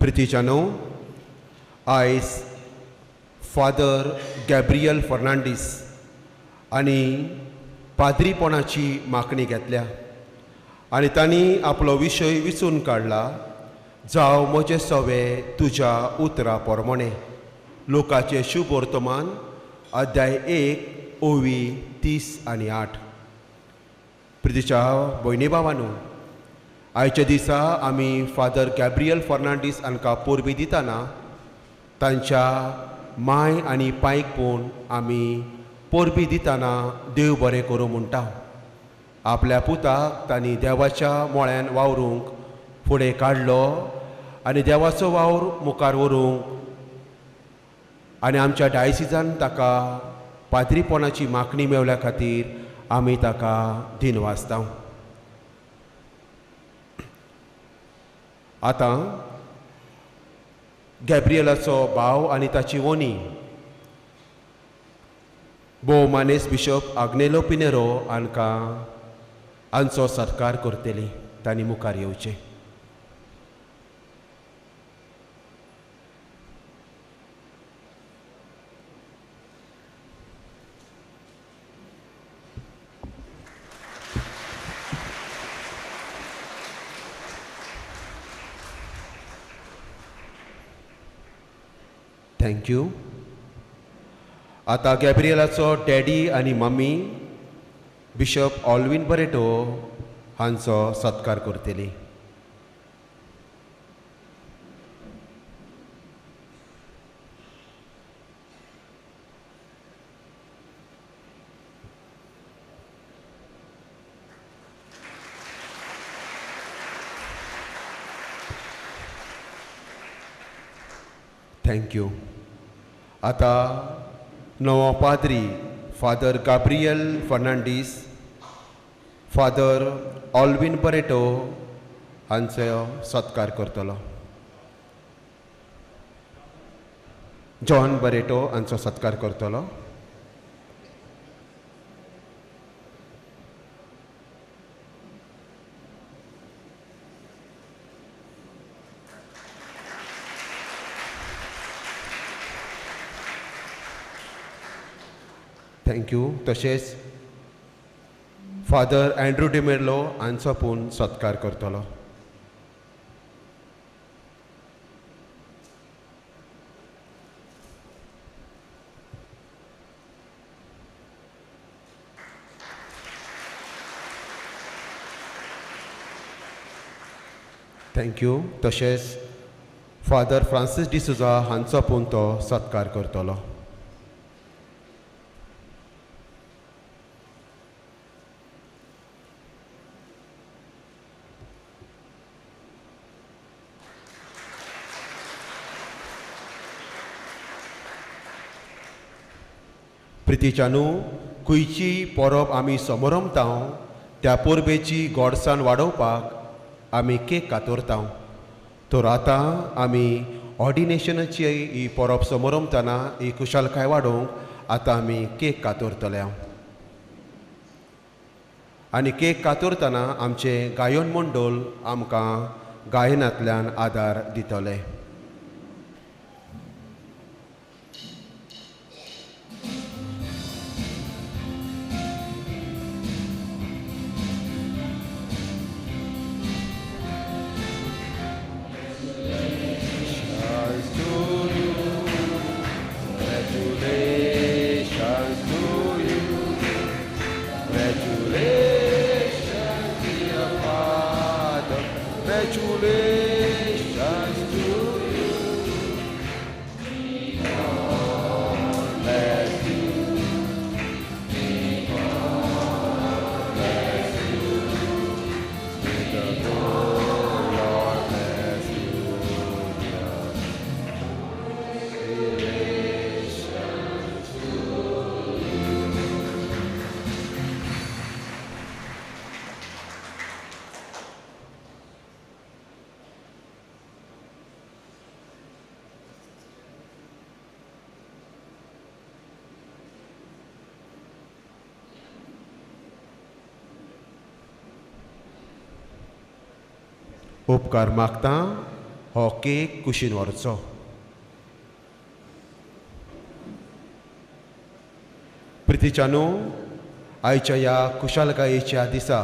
प्रितीच्यानो, आयज father Gabriel Fernandes आनी पाद्रीपणाची मागणी घेतल्या आनी तांणी आपलो विशय विचून काडला, जावं म्हजें सवे तुज्या उतरा प्रमाणें. लोकाचें शुभ वर्तमान अध्याय 1 ओवी 30 आनी 8. प्रितीच्या भयणी भावानू, आयच्या दिसा आमी फादर गॅब्रियल फर्नांडीस हांकां परबीं दितना तांच्या माय आनी पायक पळोवन आमी परबीं दितना देव बरें करूं म्हणटा. आपल्या पुताक तांणी देवाच्या मोळ्यान वावरूंक फुडें काडलो आनी देवाचो वावर मुखार व्हरूंक आनी आमच्या डायसिजान ताका पाद्रीपणाची मागणी मेवल्या खातीर आमी ताका दिनवासता. आतां गॅब्रियलाचो भाव आनी ताची वनी भोवमानेस बिशप आग्नेलो पिनेरो हांकां हांचो सत्कार करतली. तांणी मुखार येवचें. Thank you. आतां गॅब्रियलाचो डॅडी आनी मम्मी बिशप ऑल्विन बरेटो हांचो सत्कार करतली. Thank you. आतां नवो पाद्री father Gabriel Fernandes, father Alvin Barreto हांचो सत्कार करतलो. जॉन बरेटो हांचो सत्कार करतलो. Thank you. तशेंच फादर एंड्रू डिमेर्लो हांचो पूण सत्कार करतलो. Thank you. तशेंच फादर फ्रांसीस डिसुजा हांचो पूण तो सत्कार करतलो. प्रितीच्यानू, खंयची परब आमी समरमता त्या परबेची गोडसाण वाडोवपाक आमी केक कातरता. तर आतां आमी ऑर्डिनेशनाची ही परब समरमतना ही खुशालकाय वाडोवंक आतां आमी केक कातरतले. आनी केक कातरतना आमचें गायन मंडळ आमकां गायनांतल्यान आदार दितले. Congratulations to you. May God bless you. May God bless you. May the good Lord bless you. Congratulations to you. उपकार मागता हो केक कुशीन व्हरचो. प्रितीच्यानू, आयच्या ह्या खुशालकायेच्या दिसा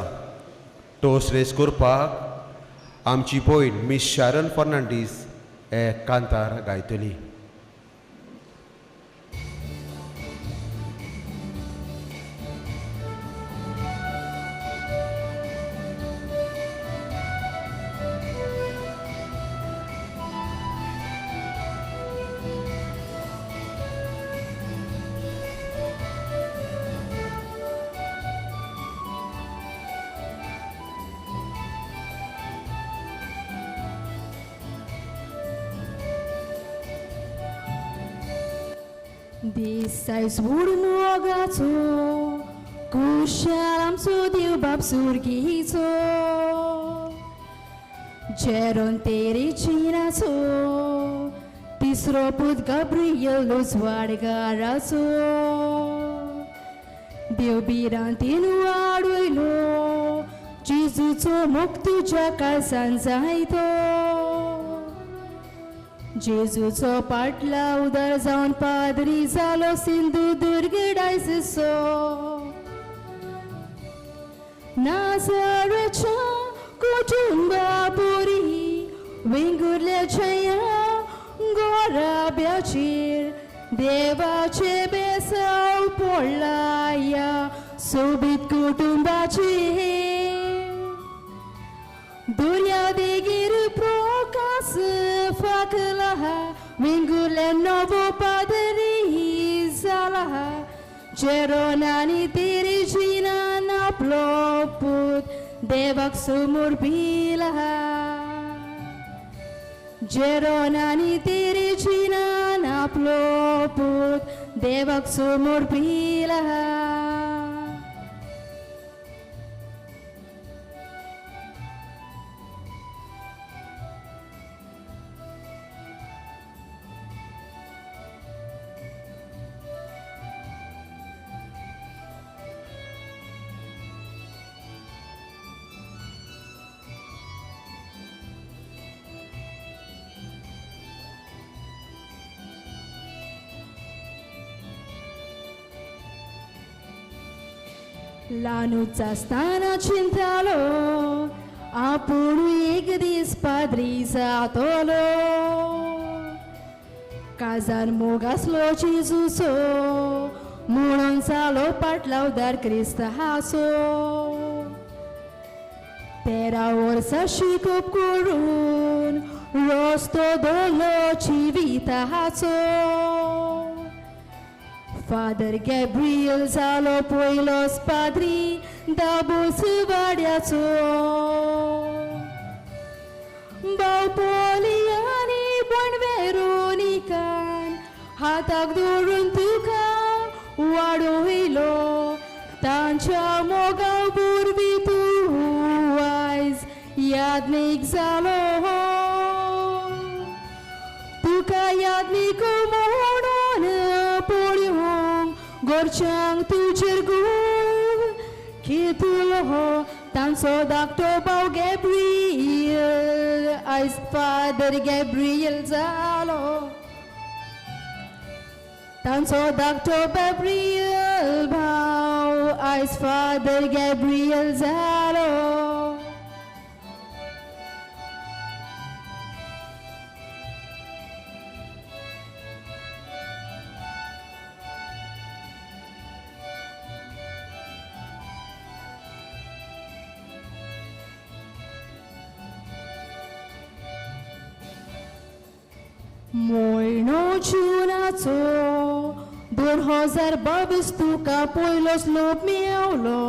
टोस्ट रेस करपाक आमची भयण मिस शारन फर्नांडीस हे कांतार गायतली. दिसायस मोगाचो कुशाल आमचो देव बाप सुर्गीचो, जेरोन तेरेचिनाचो तिसरो पूत गाब्रियल उजवाडगाराचो, देव भिरांतीन वाडयलो जेजूचो मोग तुज्या काळजान जायतो, जेजूचो पाटला उदार जावन पाद्री जालो सिंधुदुर्ग डायसिसो, नाझाराच्या कुटुंबापुरी वेंगुर्ल्याच्या गोराब्याचेर देवाचे बेसाव पडला ह्या सोबीत कुटुंबाचेर, दर्या देगेर प्रकाश फाकला वेंगुर्ल्या नवो पाद्री जाला, जेरोनानी तेरेजिनान आपलो पूत देवाक समर्पिला, जेरोनानी तेरेजिनान आपलो पूत देवाक समर्पिला. ल्हानूच आसतना चिंतालो आपूण एक दीस पाद्री जातलो, काजार मोग आसलो जेजूचो म्हणून जालो पाटलावदार क्रिस्ताचो, 13 वर्सां शिकप करून रस्तो दवरलो जिविताचो, फादर गॅब्रियल जालो पयलोच पाद्री दाबोस वाड्याचो, भाव पोली आनी भयण वेरोनिकान हाताक धरून तुका वाडयलो, तांच्या मोगा वरवीं तूं आयज याज्ञीक जालो, तुका याज्ञीक म्हणून पळोवंक घरच्यांक तुजेर गूव घेतलो, तांचो धाकटो भाव गॅब्रियल आयज फादर गॅब्रियल जालो, तांचो धाकटो गॅब्रियल भाव आयज फादर गॅब्रियल जालो. म्हयनो जुनाचो 2022 तुका पयलोच लोप मेवलो,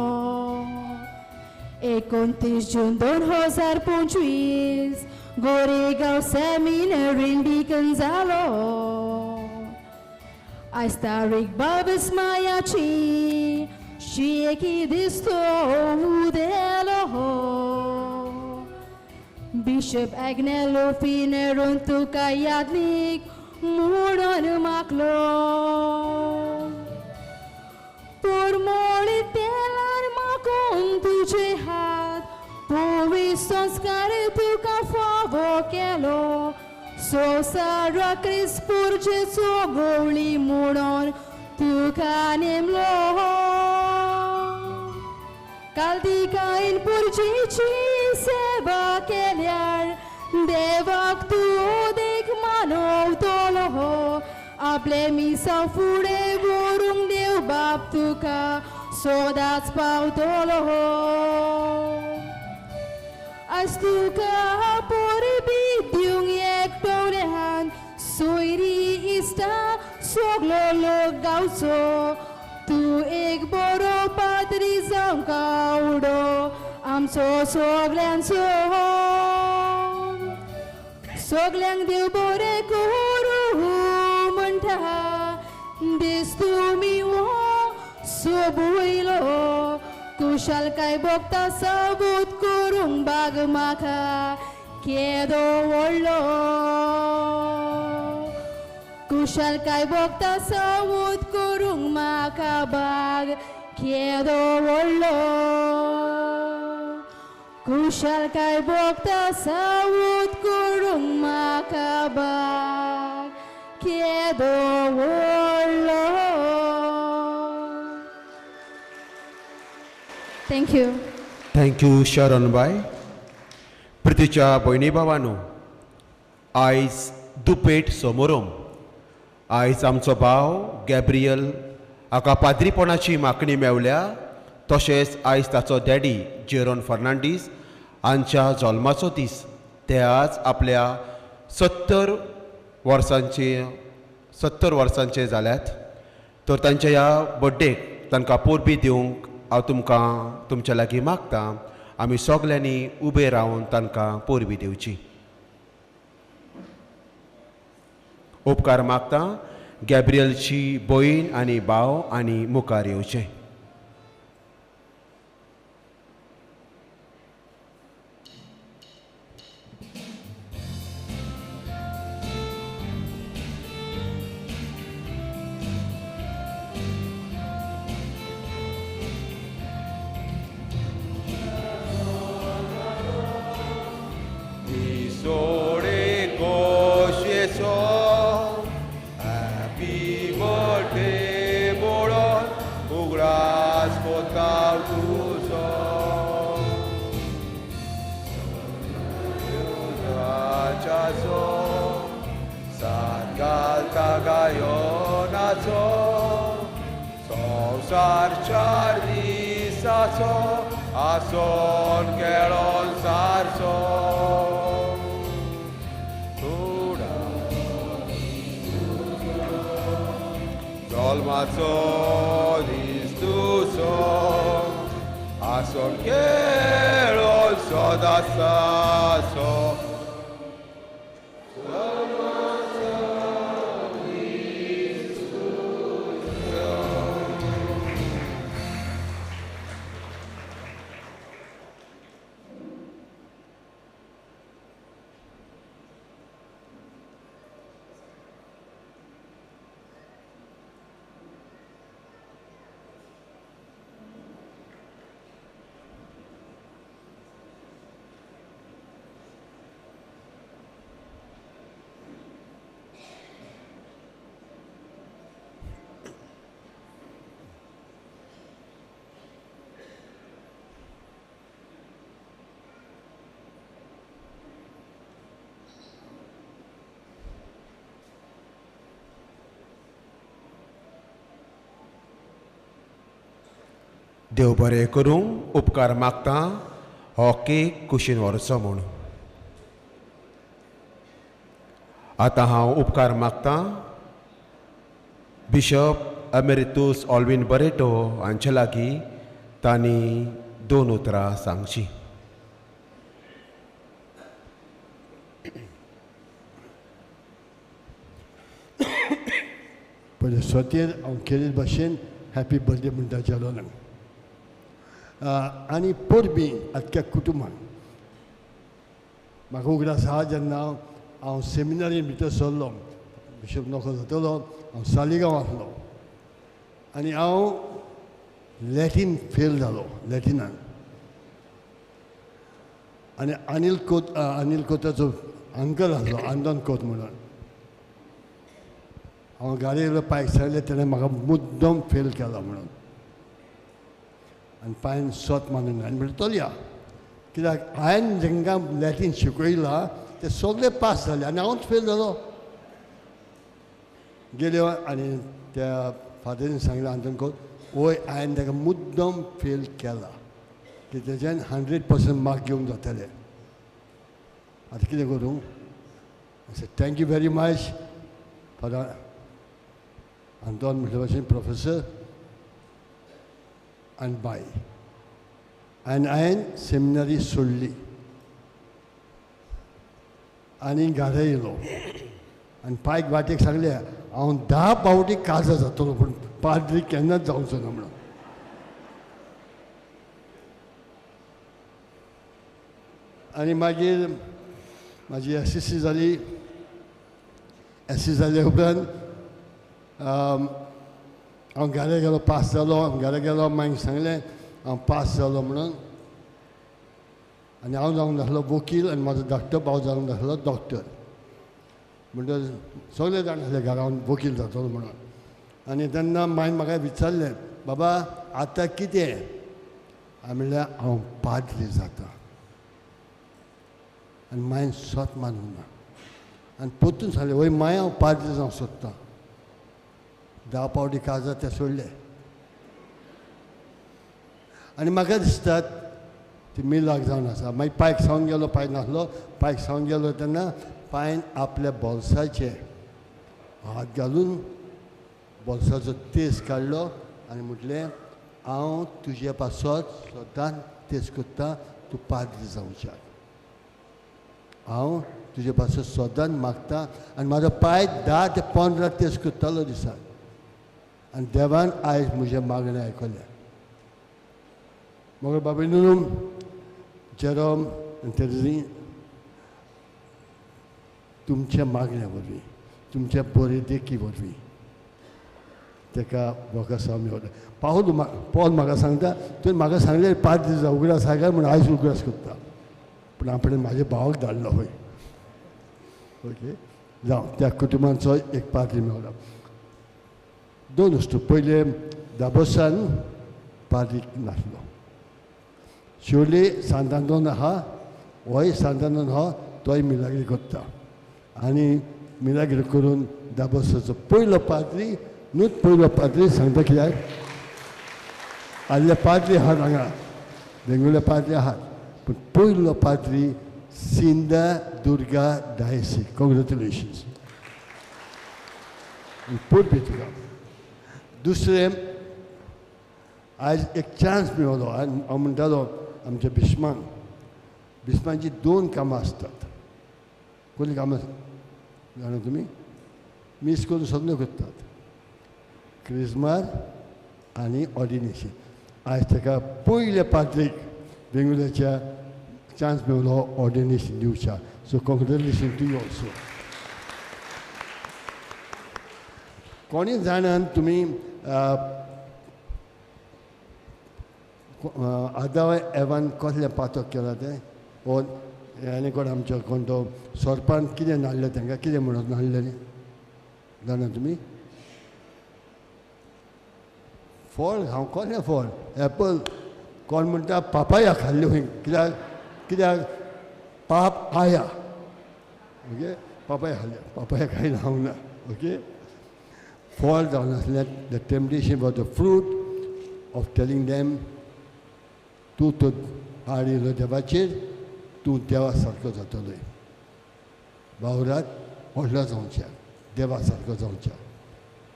29 जून 2025 गोरेगांव सेमिनरीन डिकन जालो, आयज तारीख 22 मायाची शेकी दिस्तो उदेलो, बिशप आग्नेलो फिनेरून तुका याज्ञीक म्हणून मागलो, परमळी तेलान मागून तुजे हात पवित्र संस्कार तुका केलो संवसारा क्रिस्त पुरजेचो गवळी म्हणून तुका नेमलो कालदिकायन पुरजेची सेवा केल्यार देवाक तूं देख मानवतलो आपले मिसां फुडें व्हरूंक देव बाप तुका सदांच पावतलो आयज तुका परबी दिवंक एकटोल्यान सोयरी इश्टा सगलो लोक गांवचो तूं एक बरो पाद्री जावंक आवडो आमचो सगल्यांचो सगल्यांक देव बरें करूं म्हणटा दीस तुमी हो सोबयलो कुशालकाय भोगता सबूत करूंक बाग म्हाका केदो व्हडलो कुशालकाय भोगता सबूत करूंक म्हाका बाग केदो व्हडलो कुशालकाय भोगता सावूत करूंक म्हाका बाग केदो व्हडलो. Thank you. Thank you Sharan बाय. प्रितीच्या भयणी भावानू, आयज दुपेट सोमोरोम. आयज आमचो भाव गॅब्रियल हाका पाद्रीपणाची मागणी मेवल्या, तशेंच आयज ताचो डॅडी जेरोन फर्नांडीस हांच्या जल्माचो दीस. ते आज आपल्या 70 वर्सांचे जाल्यात. तर तांच्या ह्या बड्डेक तांकां परबी दिवंक हांव तुमकां तुमच्या लागीं मागता. आमी सगल्यांनी उबे रावन तांकां परबी दिवची. उपकार मागता गॅब्रियलची भयण आनी भाव आनी मुखार येवचे. संवसार दिसाचो आसोन केळोन सारचो जल्माचो दीस तुजो आसोन केळोन सदांचो. देव बरें करूं उपकार मागता हो केक कुशीन व्हरचो म्हूण. आतां हांव उपकार मागता बिशप एमेरितूस ऑल्विन बरेटो हांचे लागीं तांणी 2 उतरां सांगची. पयले स्वतेर हांव केल्ले भाशेन हॅपी बर्थडे म्हणटा जेलोनाक आनी परबी आख्ख्या कुटुंबान. म्हाका उगडास आहा जेन्ना हांव सेमिनारीन भितर सरलो, बिशप नोको जातलो, हांव सालिगांव आसलो आनी हांव लॅटीन फेल जालो लॅटिनान. आनी अनिल कोताचो अंकल आसलो आंदोन कोत म्हणून. हांव गाडयेलो पायक सांगलें तेणें म्हाका मुद्दम फेल केला म्हणून. आनी पांयन सोत मानून आनी म्हणलें चलया, कित्याक हांवें जेंकां लॅटीन शिकयलां ते सगळे पास जाले आनी हांवूच फेल जालो. गेल्यो आनी त्या फादरीन सांगलें आंतोन कोत, वय हांवें ताका मुद्दम फेल केला की तेज्यान 100% मार्क घेवंक जातले. आतां कितें करूं? Thank you very much father Anton म्हटले भाशेन प्रोफेसर आनी बाय. आनी हांवें सेमिनरी सोडली आनी घरा येयलो आनी पायक वाटेक सांगलें हांव 10 फावटी काजार जातलो पूण पाद्री केन्नाच जावचो ना म्हणून. आनी मागीर म्हाजी SSC जाली. SSC जाल्या उपरांत हांव घरा गेलो, पास जालो. घरा गेलो, मागीर सांगलें हांव पास जालो म्हणून. आनी हांव जावंक नासलो वकील आनी म्हाजो धाकटो भाव जावंक नासलो डॉक्टर. म्हणटकच सगळे जाण आसले घरा हांव वकील जातलो म्हणून. आनी तेन्ना मागीर म्हाका विचारलें, बाबा आतां कितें? हांवें म्हणल्यार हांव पाद्री जाता. आनी मायन सोत मानूंक ना आनी परतून सांगलें, वय माय हांव पाद्री जावंक सोदतां. 10 फावटी काजार तें सोडलें. आनी म्हाका दिसतात ती मिलाक जावन आसा. मागीर पायक सावन गेलो, पांय नासलो, पायक सावन गेलो तेन्ना पांयन आपल्या बोल्साचे हात घालून बोल्साचो तेस काडलो आनी म्हटलें हांव तुजे पासत सदांच तेस करता, तूं पाद्री जावच्याक. हांव तुजे पासत सदांच मागता. आनी म्हाजो पांय 10 ते 15 तेस करतालो दिसाक. आनी देवान आयज म्हजें मागणें आयकलें. मगर बाबा न्हू जेरोम आनी तेरेझी, तुमच्या मागण्या वरवीं, तुमच्या बरे देखी वरवीं ताका वकासांव मेवलें. पावल पॉल म्हाका सांगता, तुवें म्हाका सांगलें 5 दीस उगडास आसा काय म्हूण, आयज उगडास करता, पूण आपणें म्हाज्या भावाक धाडलो खंय. ओके, जावं त्या कुटुंबांचो एक पाद्री मेवलो. 2 वस्तू, पयलें दाबोसान पाद्री नासलो. शिवली सांतांतोन आहा, होय सांतांतोन आहा, तोय मिलाग्री करता. आनी मिलाग्री करून दाबोसाचो पयलो पाद्री, न्हूच पयलो पाद्री सांगता कित्याक आदले पाद्री आहात हांगा, बेंगुले पाद्री आहात, पूण पयलो पाद्री सिंदा दुर्गा दायसी. कॉंग्रेच्युलेशन्स परबी तुका. दुसरें, आयज एक चान्स मेळलो. हांव म्हणटालो आमच्या बिस्मान, बिस्मांची 2 कामां आसतात. कसलीं कामां जाणा तुमी? मीस करून सगळें करतात, क्रिजमार आनी ऑर्डिनेशन. आयज ताका पयल्या पाद्रीक बेंगुल्याच्या चान्स मेळलो ordination दिवच्या. So congratulation to you also. कोणी जाणान तुमी आदाव एवान कसलें पातक केलां तें? ओ आनी कोण आमचो कोण तो सोरपान कितें नाडलें तांकां, कितें म्हणून नाडलें जाणा तुमी? फळ हांव कसलें फळ? एपल. कोण म्हणटा पापाया खाल्ल्यो खंय, कित्याक? कित्याक पाप आया. ओके, पापाया खाल्ल्या, पापाया खायना हांव ना. ओके, फळ जावन आसलें the temptation was the fruit of telling them तूं तो हाड येयलो देवाचेर, तूं देवा सारको जातलो. बावरात व्हडलो जावच्या, देवा सारको जावच्या.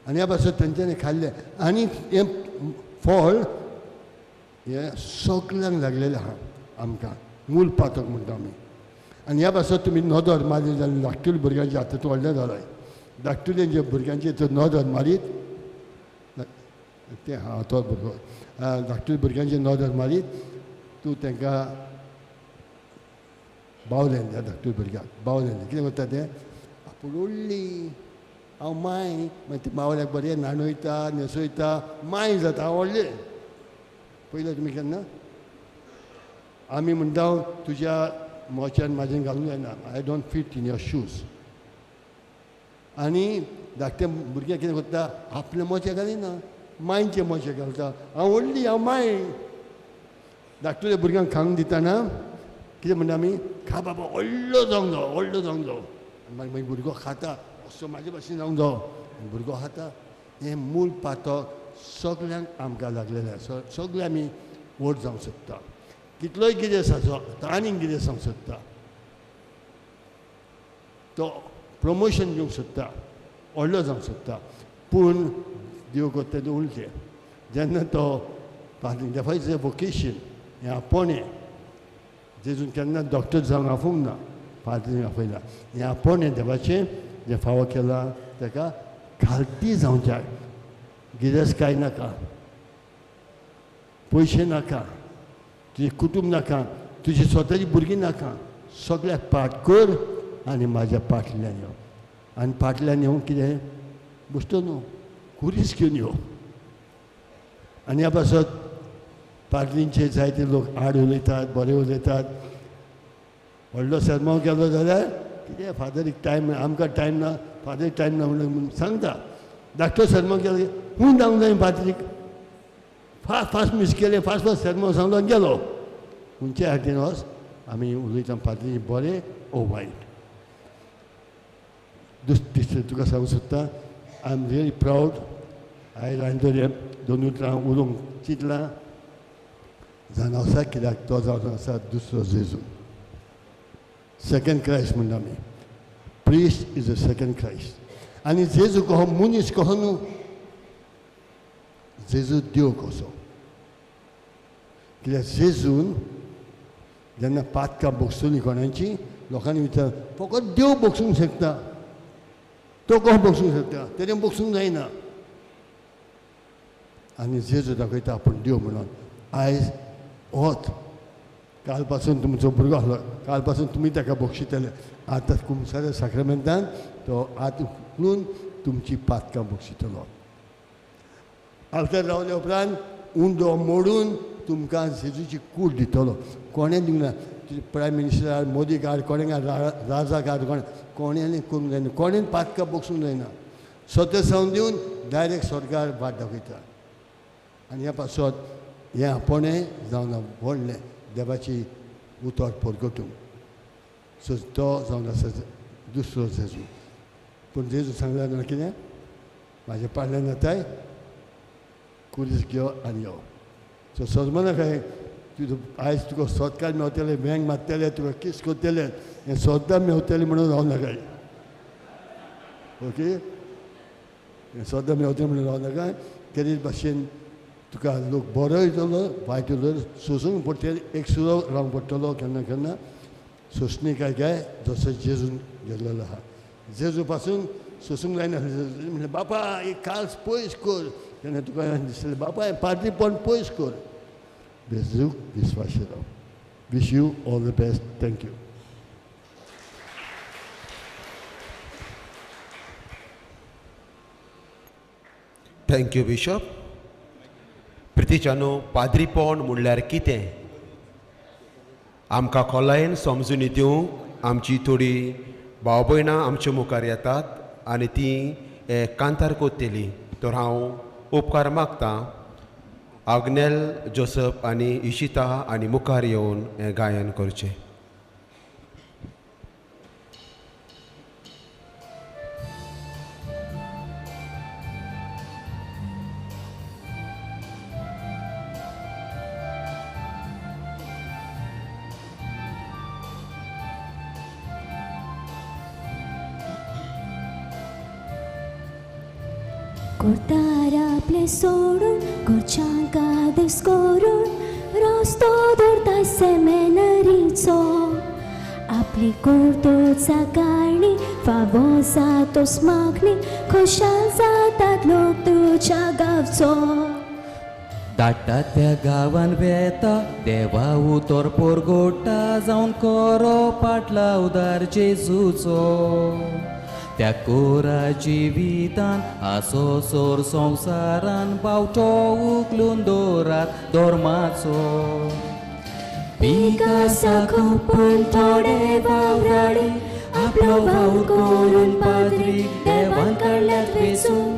आनी ह्या पासून तेंच्यांनी खाल्लें आनी हें फळ हें सगल्यांक लागलेलें आहा आमकां, मूल पातक म्हणटा आमी. आनी ह्या पासून तुमी नदर मारली जाल्यार धाकटुल्या भुरग्यांची, आतां तूं व्हडलें जालाय, धाकटुले जे भुरग्यांची तर नदर मारीत तें हा तो भुरगो, धाकटुल्या भुरग्यांची नदर मारीत तूं तांकां बावलें, त्या धाकटुल्या भुरग्याक बावलें. कितें करता तें? आपूण व्हडली हांव माय, मागीर ती बावल्याक बरें न्हाणयता न्हेसयता, माय जाता. हांव व्हडलें. पयलें तुमी केन्ना? आमी म्हणटा तुज्या मोच्यान म्हाजेन घालूंक जायना. I don't fit in your shoes. आनी धाकटे भुरगे कितें करता, आपले मोचे घालिना, मांयचे मोचे घालता. हांव व्हडली, हांव मांय. धाकटुल्या भुरग्यांक खावंक दितना कितें म्हणटा आमी, खा बाबा व्हडलो जावंक जावो, व्हडलो जावंक जावो. मागीर मागीर भुरगो खाता, असो म्हाजे भाशेन जावंक जावो, भुरगो खाता. हें मूळ पातक सगल्यांक आमकां लागलेलें आसा. सगळे आमी व्हड जावंक सोदता, कितलोय कितें आसा तो आनीक कितें जावंक सोदता, तो प्रमोशन घेवंक सोदता, व्हडलो जावंक सोदता. पूण देव करता तें उलटें. जेन्ना तो देवाचें जें वोकेशन हें आपोवणें, जेजून केन्ना डॉक्टर जावंक आफोवंक ना, फादरीन आपयला. हें आपोवणें देवाचें जें फावो केलां ताका खालती जावच्याक गिरेस्तकाय नाका, पयशे नाका, तुजें कुटूंब नाका, तुजी स्वताची भुरगीं नाका, सगळ्याक पाठ कर आनी म्हाज्या फाटल्यान यो. आनी फाटल्यान येवंक कितें बेश्टो न्हू, खुरीस घेवन यो. आनी ह्या पासत पाटलींचे जायते लोक आड उलयतात, बरे उलयतात. व्हडलो सरमांव केलो जाल्यार कितें फादरीक टायम ना, आमकां टायम ना, फादरीक टायम ना म्हणून सांगता. धाकटो सरमांव केलो खूंय जावंक जाय पाद्रीक, फास्ट फास्ट मीस केलें, फास्ट फास्ट सरमांव सांगलो आनी गेलो. खंयच्या हातीन वच आमी उलयता पाद्री बरें ओ वायट. दुसरें तुका सांगूंक सोदता, I am really proud. आयज हांवें तरी दोन उतरां उलोवंक चिंतलां जावन आसा, कित्याक तो जावन आसा दुसरो जेजू, सेकंड क्रायस्ट म्हणटा आमी. Priest is a second Christ. आनी जेजू कहो मनीस कहो न्हू, जेजू देव कसो. कित्याक जेजून जेन्ना पातकां भोगसली कोणाची, लोकांनी विचार फकत देव भोगसूंक शकता, तो कसो भोगसूंक शकता, तेणें भोगसूंक जायना. आनी जेजू दाखयता आपूण देव म्हणून. आयज होच काल पासून तुमचो भुरगो आसलो, काल पासून तुमी ताका बक्षितले. आतां कुमसाऱ्या साक्रामेंतान तो हात उखलून तुमची पातकां बक्षितलो. आल्तार रावल्या उपरांत उंडो मोडून तुमकां जेजूची कूड दितलो. कोणें दिवंक ना, प्रायम मिनिस्टर मोदी आड, कोणें राजाक आड, कोणें कोणें करूंक जायना, कोणें पातकां बक्षूंक जायना. सत्यसावन दिवन डायरेक्ट स्वर्गार वाट दाखयता. आनी ह्या पासत हें आपोवणें जावन व्हडलें देवाची उतर परगटूंक. सो तो जावन आसा दुसरो जेजू. पूण जेजू सांगला जाणा कितें, म्हाज्या पाडल्यान येताय, कुरीस घेव आनी यो. सो सजमना काय तुजो आयज तुका सोदकार मेवतले, वेंग मारतले, तुका किस करतले, हें सद्दां मेवतलें म्हणून रावना नाकाय. ओके, हें सद्दां मेवतलें म्हणून रावना नाकाय. तेच भाशेन तुका लोक बरो येतलो, वायट येतलो, सोसूंक पडटलें, एक सुरो रावंक पडटलो केन्ना केन्ना. सोंसणी काय काय जसो जेजून गेल्लो आहा, जेजू पासून सोसूंक जायना. म्हणलें बापा एक काल्स पयस कर, तेन्ना तुका दिसलें बापा हें पाद्रीपण पयस कर. जेजूक विस्वास राव. Wish you all the best. Thank you. Thank you bishop. प्रितीच्यानो, पाद्रीपण म्हणल्यार कितें आमकां खोलायेन समजून दिवंक आमची थोडी भाव भयणां आमच्या मुखार येतात आनी ती कांतार कोत्तली. तर हांव उपकार मागतां आग्नेल जोसफ आनी इशिता आनी मुखार येवन हें गायन करचें. कोर्तार आपले सोडून घरच्यांक आदेश करून रस्तो दवरता सेमिनरीचो. आपली कोर्तोचा कारणी फावो जातोच मागणी, खोशाल जातात लोक तुज्या गांवचो. धाडटा त्या गांवान वेता देवा उतर पोरगोटा, जावन कोरो पाटला उदार जेजूचो. त्या कोरा जिवितान आसो सोर संवसारान बावटो उखलून दवरात धर्माचो. पीक आसा खूब पूण थोडे वावराडी आपलो वावर करून पाद्रीक देवान काडल्यात वेचून.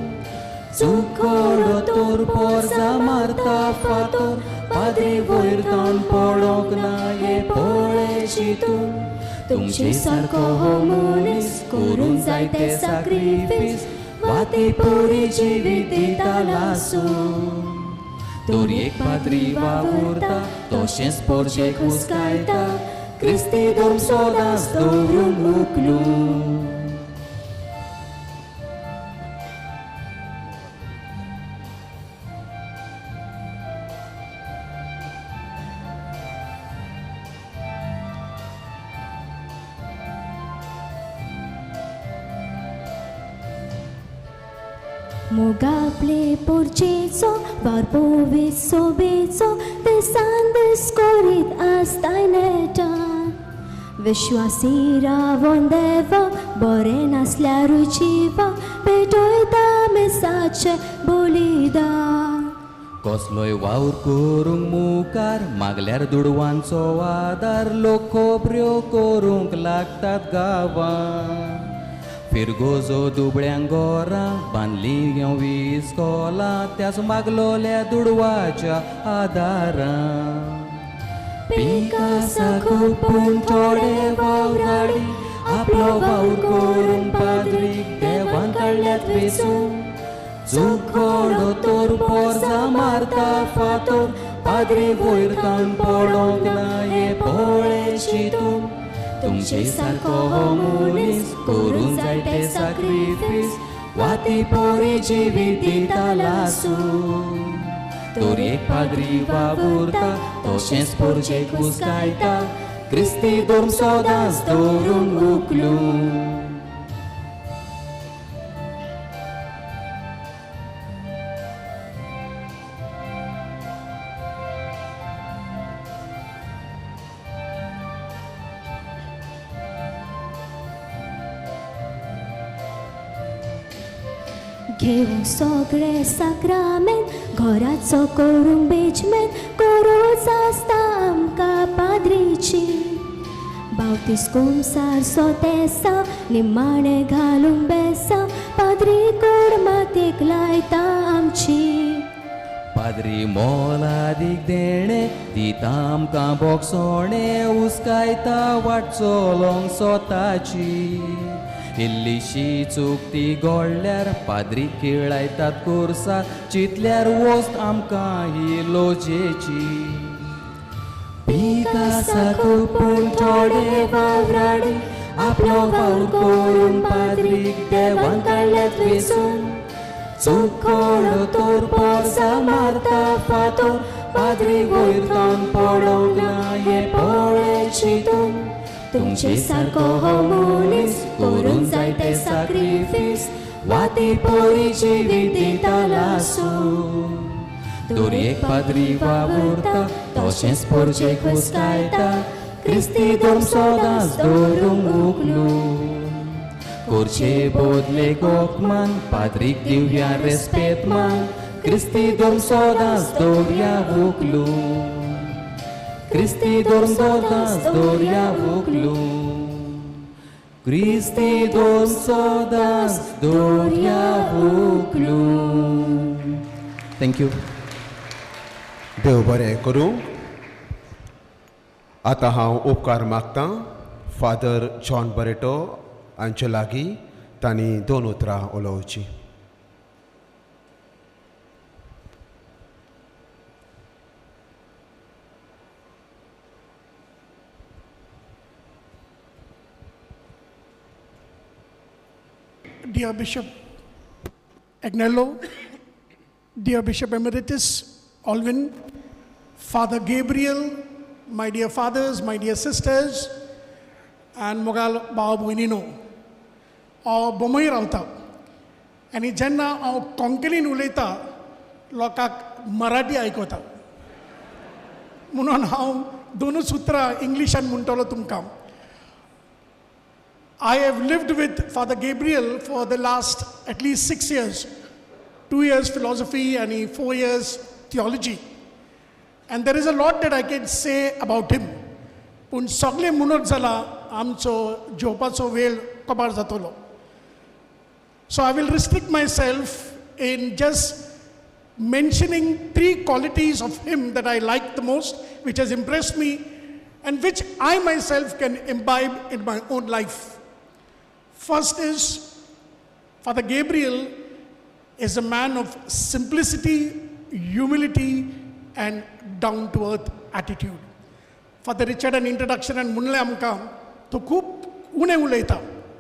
चुकोडो तोर पोरसा मारता फातोर पाद्री वयर ताण पडोंक ना हे पळे चिंतून. तुमचे सारको हो मनीस करून जायते साक्रिफीस वाती पुरी जिवीत दिता लासून. तर एक पाद्री वावुरता तशेंच पोरजेक हुस्कायता क्रिस्ती धर्म सदांच दवरूंक उखलून. मोगापले पोरचेचो वावर पोवीत सोबेचो दिसान दीस करीत आसताय नेटान. विश्वासी रावोन देवाक बरें नासल्यारूय जिवाक पेटयता मिसाचें बलिदान. कसलोय वावर करूंक मुखार मागल्यार दुडवांचो आदार लोक खबऱ्यो करूंक लागतात गांवांत. फिरगोजो दुबळ्यांक गोरां बांदली इस्कोलां त्याच मागलोल्या दुडवाच्या आदारान. पीक आसा खूब पूण थोडे वावराडी आपलो वावर करून पाद्रीक देवान काडल्यात वेचून. चुकोडो तोर पोरसा मारता फातोर पाद्री वयर ताण पडोंक ना हे पळे चिंतून. तुमचे सारको हो मनीस करून जायते साक्रिफीस वाती पोरी जिवीत दिता लासून. तर एक पाद्री वावुरता तशेंच पोरजेक हुस्कायता क्रिस्ती धर्म सदांच दवरूंक उखलून. घेवंक सगळे साक्रामेंत घराचो करूंक बेजमेंत गरज आसता आमकां पाद्रीची. बावतीस कुमसार सोतेसांव निमाणें घालूंक बेसांव पाद्री कोड मातयेक लायता आमची. पाद्री मोलादीक देणें दिता आमकां बोगसोणें हुस्कायता वाट चलोंक स्वताची. इल्लीशी चूक ती गोडल्यार पाद्री खेळायतात कोर्सार चिंतल्यार वस्त आमकां ही लोजेची. पीक आसा खूब पूण थोडे वावराडी आपलो वावर करून पाद्रीक देवान काडल्यात वेचून. चुकोडो तोर पोरसा मारता फातोर पाद्री वयर ताण पडोंक ना हे पळे चिंतून. तुमचे सारको हो मनीस करून जायते साक्रिफीस वाती पोरी जिवीत दिता लासून. तर एक पाद्री वावुरता तशेंच पोरजेक हुस्कायता क्रिस्ती धर्म सदांच दवरूंक उखलून. करचे बदले गोकमान पाद्रीक दिवया रेस्पेद मान क्रिस्ती धर्म सदांच दवरया उखलून. क्रिस्ती धर्म सदांच दवरया उखलून. क्रिस्ती धर्म सदांच दवरया उखलून. Thank you. देव बरें करूं. आतां हांव उपकार मागतां फादर जॉन बरेटो हांचे लागीं तांणी दोन उतरां उलोवचीं. Dear Bishop Agnelo, dear Bishop Emeritus Alvin, Father Gabriel, my dear fathers, my dear sisters, and मोगाल भाव भयणीनो, हांव बोमय रावता आनी जेन्ना हांव कोंकणीन उलयता लोकांक मराठी आयकता म्हणून हांव दोनूच उतरां इंग्लिशान म्हणटलो तुमकां. I have lived with Father Gabriel for the last at least 6 years, 2 years philosophy and 4 years theology. And there is a lot that I can say about him. पूण सगळें म्हणत जाल्यार आमचो जेवपाचो वेळ कबार जातलो. So I will restrict myself in just mentioning three qualities of him that I like the most, which has impressed me, and which I myself can imbibe in my own life. First is, Father Gabriel is a man of simplicity, humility, and down-to-earth attitude. Father Richard an introduction and म्हणलें आमकां तो खूब उणें उलयता,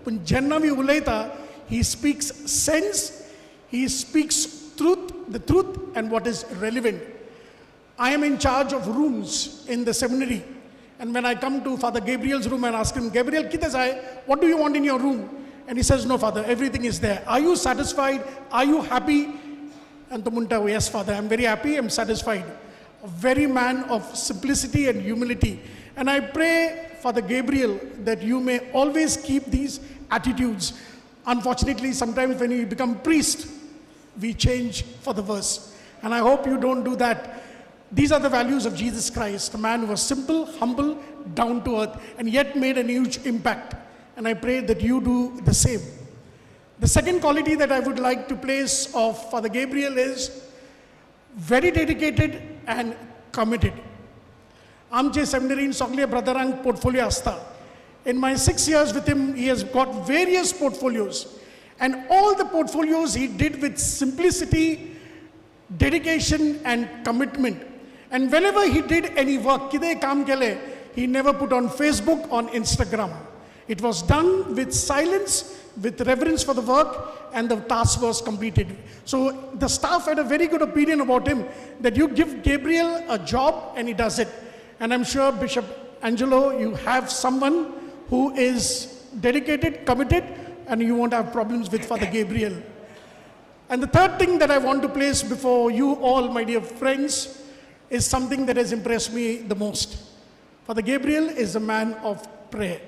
पूण जेन्ना बी उलयता he speaks sense, he speaks truth, the truth and what is relevant. I am in charge of rooms in the seminary. And when I come to Father Gabriel's room and ask him, Gabriel, कितें जाय? What do you want in your room? And he says, no, Father, everything is there. Are you satisfied? Are you happy? And तो म्हणटा, oh, yes, Father, I'm very happy, I'm satisfied. A very man of simplicity and humility. And I pray, Father Gabriel, that you may always keep these attitudes. Unfortunately, sometimes when you become priest, we change for the worse. And I hope you don't do that. These are the values of Jesus Christ, a man who was simple, humble, down to earth, and yet made a huge impact. And I pray that you do the same. The second quality that I would like to place of Father Gabriel is very dedicated and committed. आमचे सेमिनरीन सगळे ब्रदरांक portfolio आसता. In my 6 years with him, he has got various portfolios. And all the portfolios he did with simplicity, dedication, and commitment. And whenever he did any work, कितें काम केलें, he never put on Facebook, on Instagram. It was done with silence, with reverence for the work, and the task was completed. So the staff had a very good opinion about him, that you give Gabriel a job and he does it. And I'm sure, Bishop Angelo, you have someone who is dedicated, committed, and you won't have problems with Father Gabriel. And the third thing that I want to place before you all, my dear friends, is something that has impressed me the most. Father Gabriel is a man of prayer.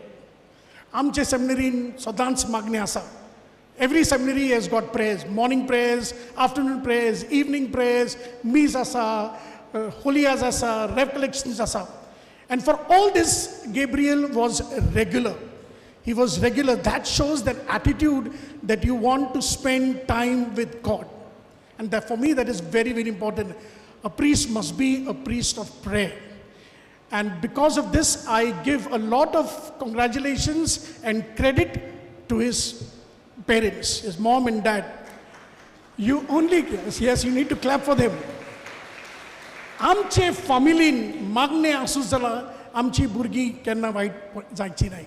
आमचे सेमिनरीन सदांच मागणें आसा. Every seminary has got prayers, morning prayers, afternoon prayers, evening prayers, मीस आसा, holy hours आसा, recollections आसा. And for all this, Gabriel was regular. He was regular. That shows that attitude that you want to spend time with God. And that for me, that is very, very important. A priest must be a priest of prayer. And because of this, I give a lot of congratulations and credit to his parents, his mom and dad. You only, yes, you need to clap for them. आमचे फॅमिलीन मागणें आसूं जाल्यार आमची भुरगीं केन्ना वायट जायची नाय.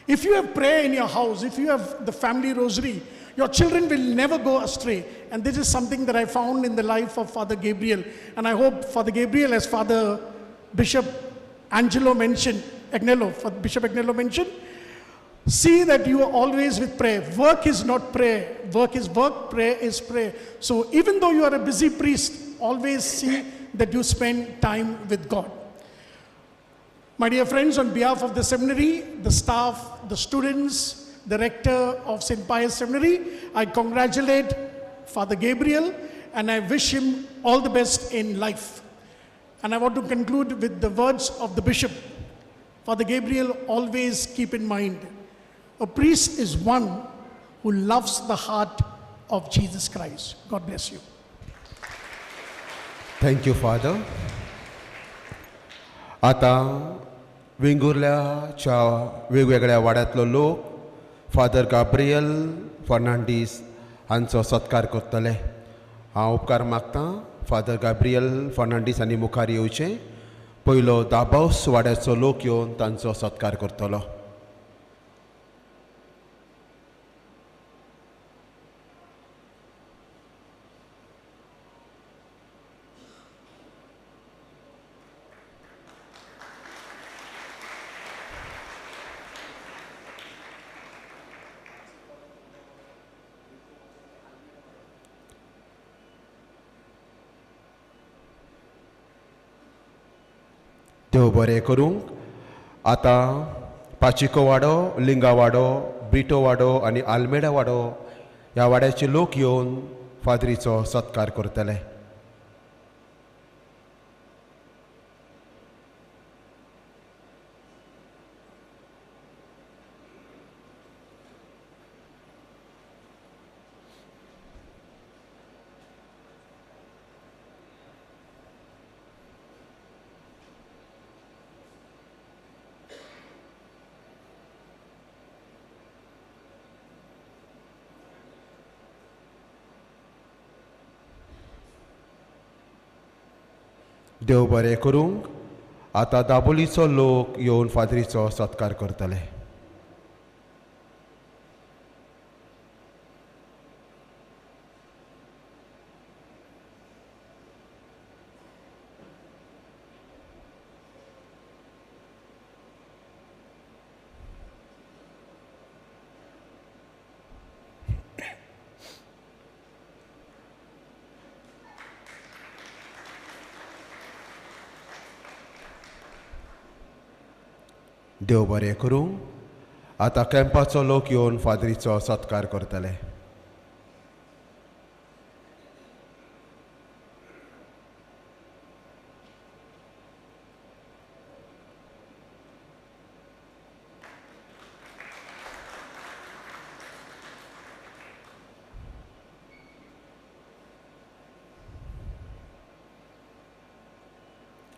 If you have prayer in your house, if you have the family rosary, your children will never go astray. And this is something that I found in the life of Father Gabriel. And I hope Father Gabriel, as Father Bishop Angelo mentioned, Agnello, Father Bishop Agnello mentioned, see that you are always with prayer. Work is not prayer. Work is work, prayer is prayer. So even though you are a busy priest, always see that you spend time with God. My dear friends, on behalf of the seminary, the staff, the students, the rector of St. Pius Seminary, I congratulate Father Gabriel and I wish him all the best in life. And I want to conclude with the words of the bishop. Father Gabriel, always keep in mind, a priest is one who loves the heart of Jesus Christ. God bless you. Thank you, Father. आतां वेंगुर्ल्याच्या वेगवेगळ्या वाड्यांतलो लोक father Gabriel Fernandes हांचो सत्कार करतले. हांव उपकार मागतां father Gabriel Fernandes हांणी मुखार येवचें. पयलो दाबावस वाड्याचो लोक येवन तांचो सत्कार करतलो. देव बरें करूंक. आतां पाचिको वाडो, लिंगा वाडो, ब्रिटो वाडो आनी आल्मेडा वाडो ह्या वाड्याचे लोक येवन फादरीचो सत्कार करतले. देव बरें करूंक। आतां दाबोलीचो लोक येवन फादरीचो सत्कार करतले। देव बरें करूं। आतां कॅम्पाचो लोक येवन फादरीचो सत्कार करतले।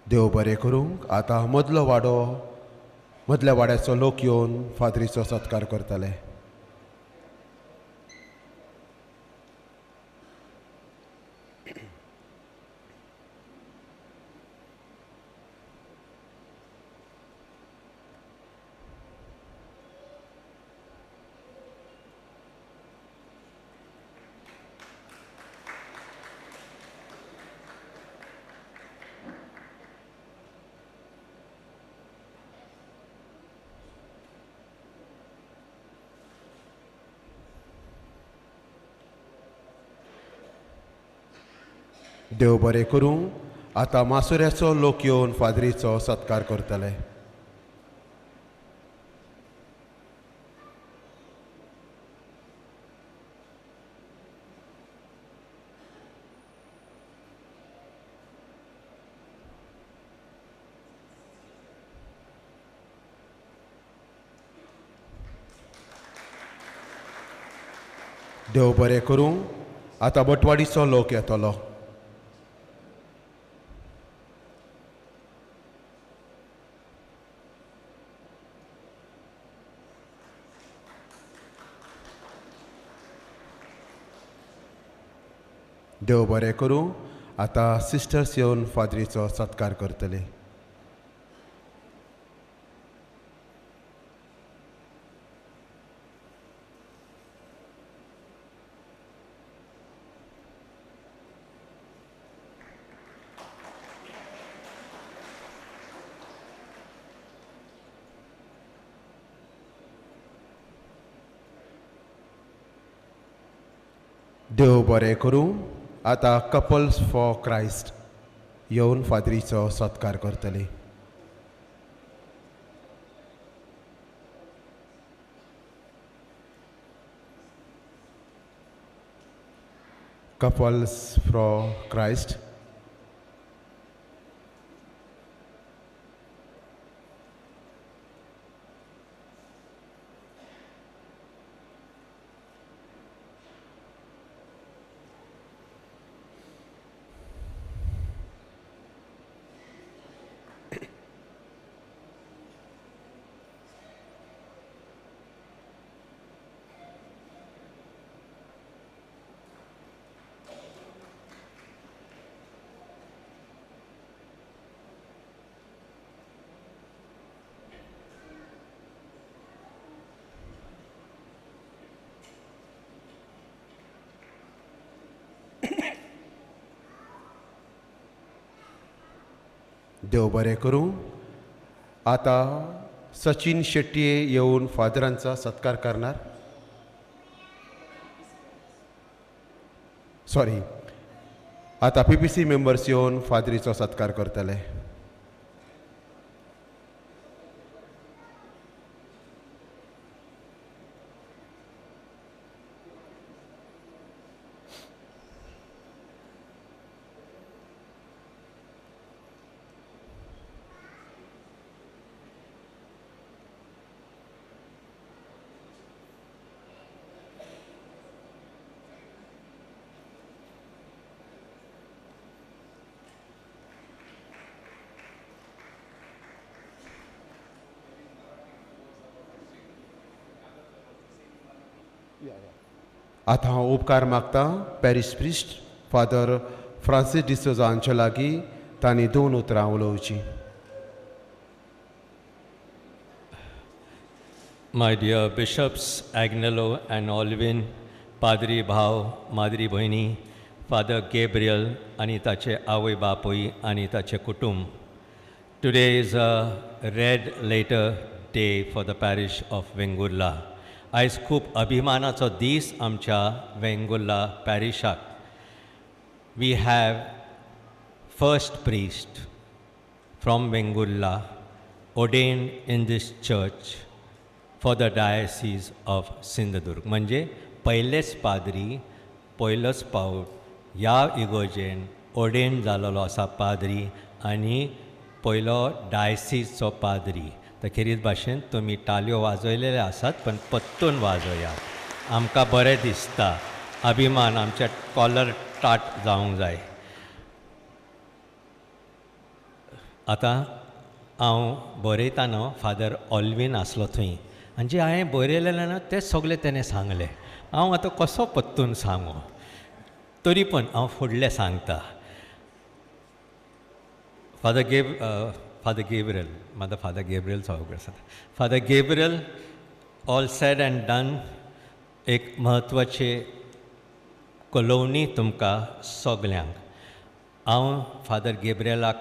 देव बरें करूं। आतां मदलो वाडो मदल्या वाड्याचो लोक येवन फादरीचो सत्कार करतले। देव बरें करूं। आतां मासुऱ्याचो लोक येवन फादरीचो सत्कार करतले। देव बरें करूं। आतां बटवाडीचो लोक येतलो। देव बरें करूं। आतां सिस्टर्स येवन फादरीचो सत्कार करतले। देव बरें करूं। आतां कपल्स फॉर क्रायस्ट येवन फादरीचो सत्कार करतले। Couples for Christ. देव बरें करूं। आतां सचिन शेट्ये येवन फादरांचा सत्कार करणार। सॉरी, आतां पीपीसी मेंबर्स येवन फादरीचो सत्कार करतले। आतां हांव उपकार मागता parish priest father Francis D'Souza हांचे लागीं तांणी दोन उतरां उलोवचीं. My dear Bishops Agnelo and Olvin, Padri Bhav, Madri Bhaini, Father Gabriel आनी ताचे आवय बापूय आनी ताचे कुटुंब. Today is a red letter day for the parish of Vengurla. आयज खूब अभिमानाचो दीस आमच्या Vengurla पॅरिशाक. We have first priest from Vengurla ordained in this church for the diocese of Sindhudurg. म्हणजे पयलेच पाद्री पयलोच पावट ह्या इगोर्जेन ऑर्डेन जाल्लो आसा पाद्री आनी पयलो डायसीसचो पाद्री. तर खेरीत भाशेन तुमी टालयो वाजयलेले आसात पण पत्तून वाजयात, आमकां बरें दिसता, अभिमान आमच्या कॉलर टाट जावंक जाय. आतां हांव बरयता न्हू, फादर ऑल्वीन आसलो थंय आनी जें हांवें बरयलेलें न्हू तें सगळें तेणें सांगलें. हांव आतां कसो पत्तून सांगू, तरी पण हांव फुडलें सांगता. फादर गेब्रियल, म्हाका फादर गेब्रियलचो अवघड आसा. Father Gabriel, all said and done, एक म्हत्वाची कलोवणी तुमकां सगल्यांक. हांव फादर गेब्रियलाक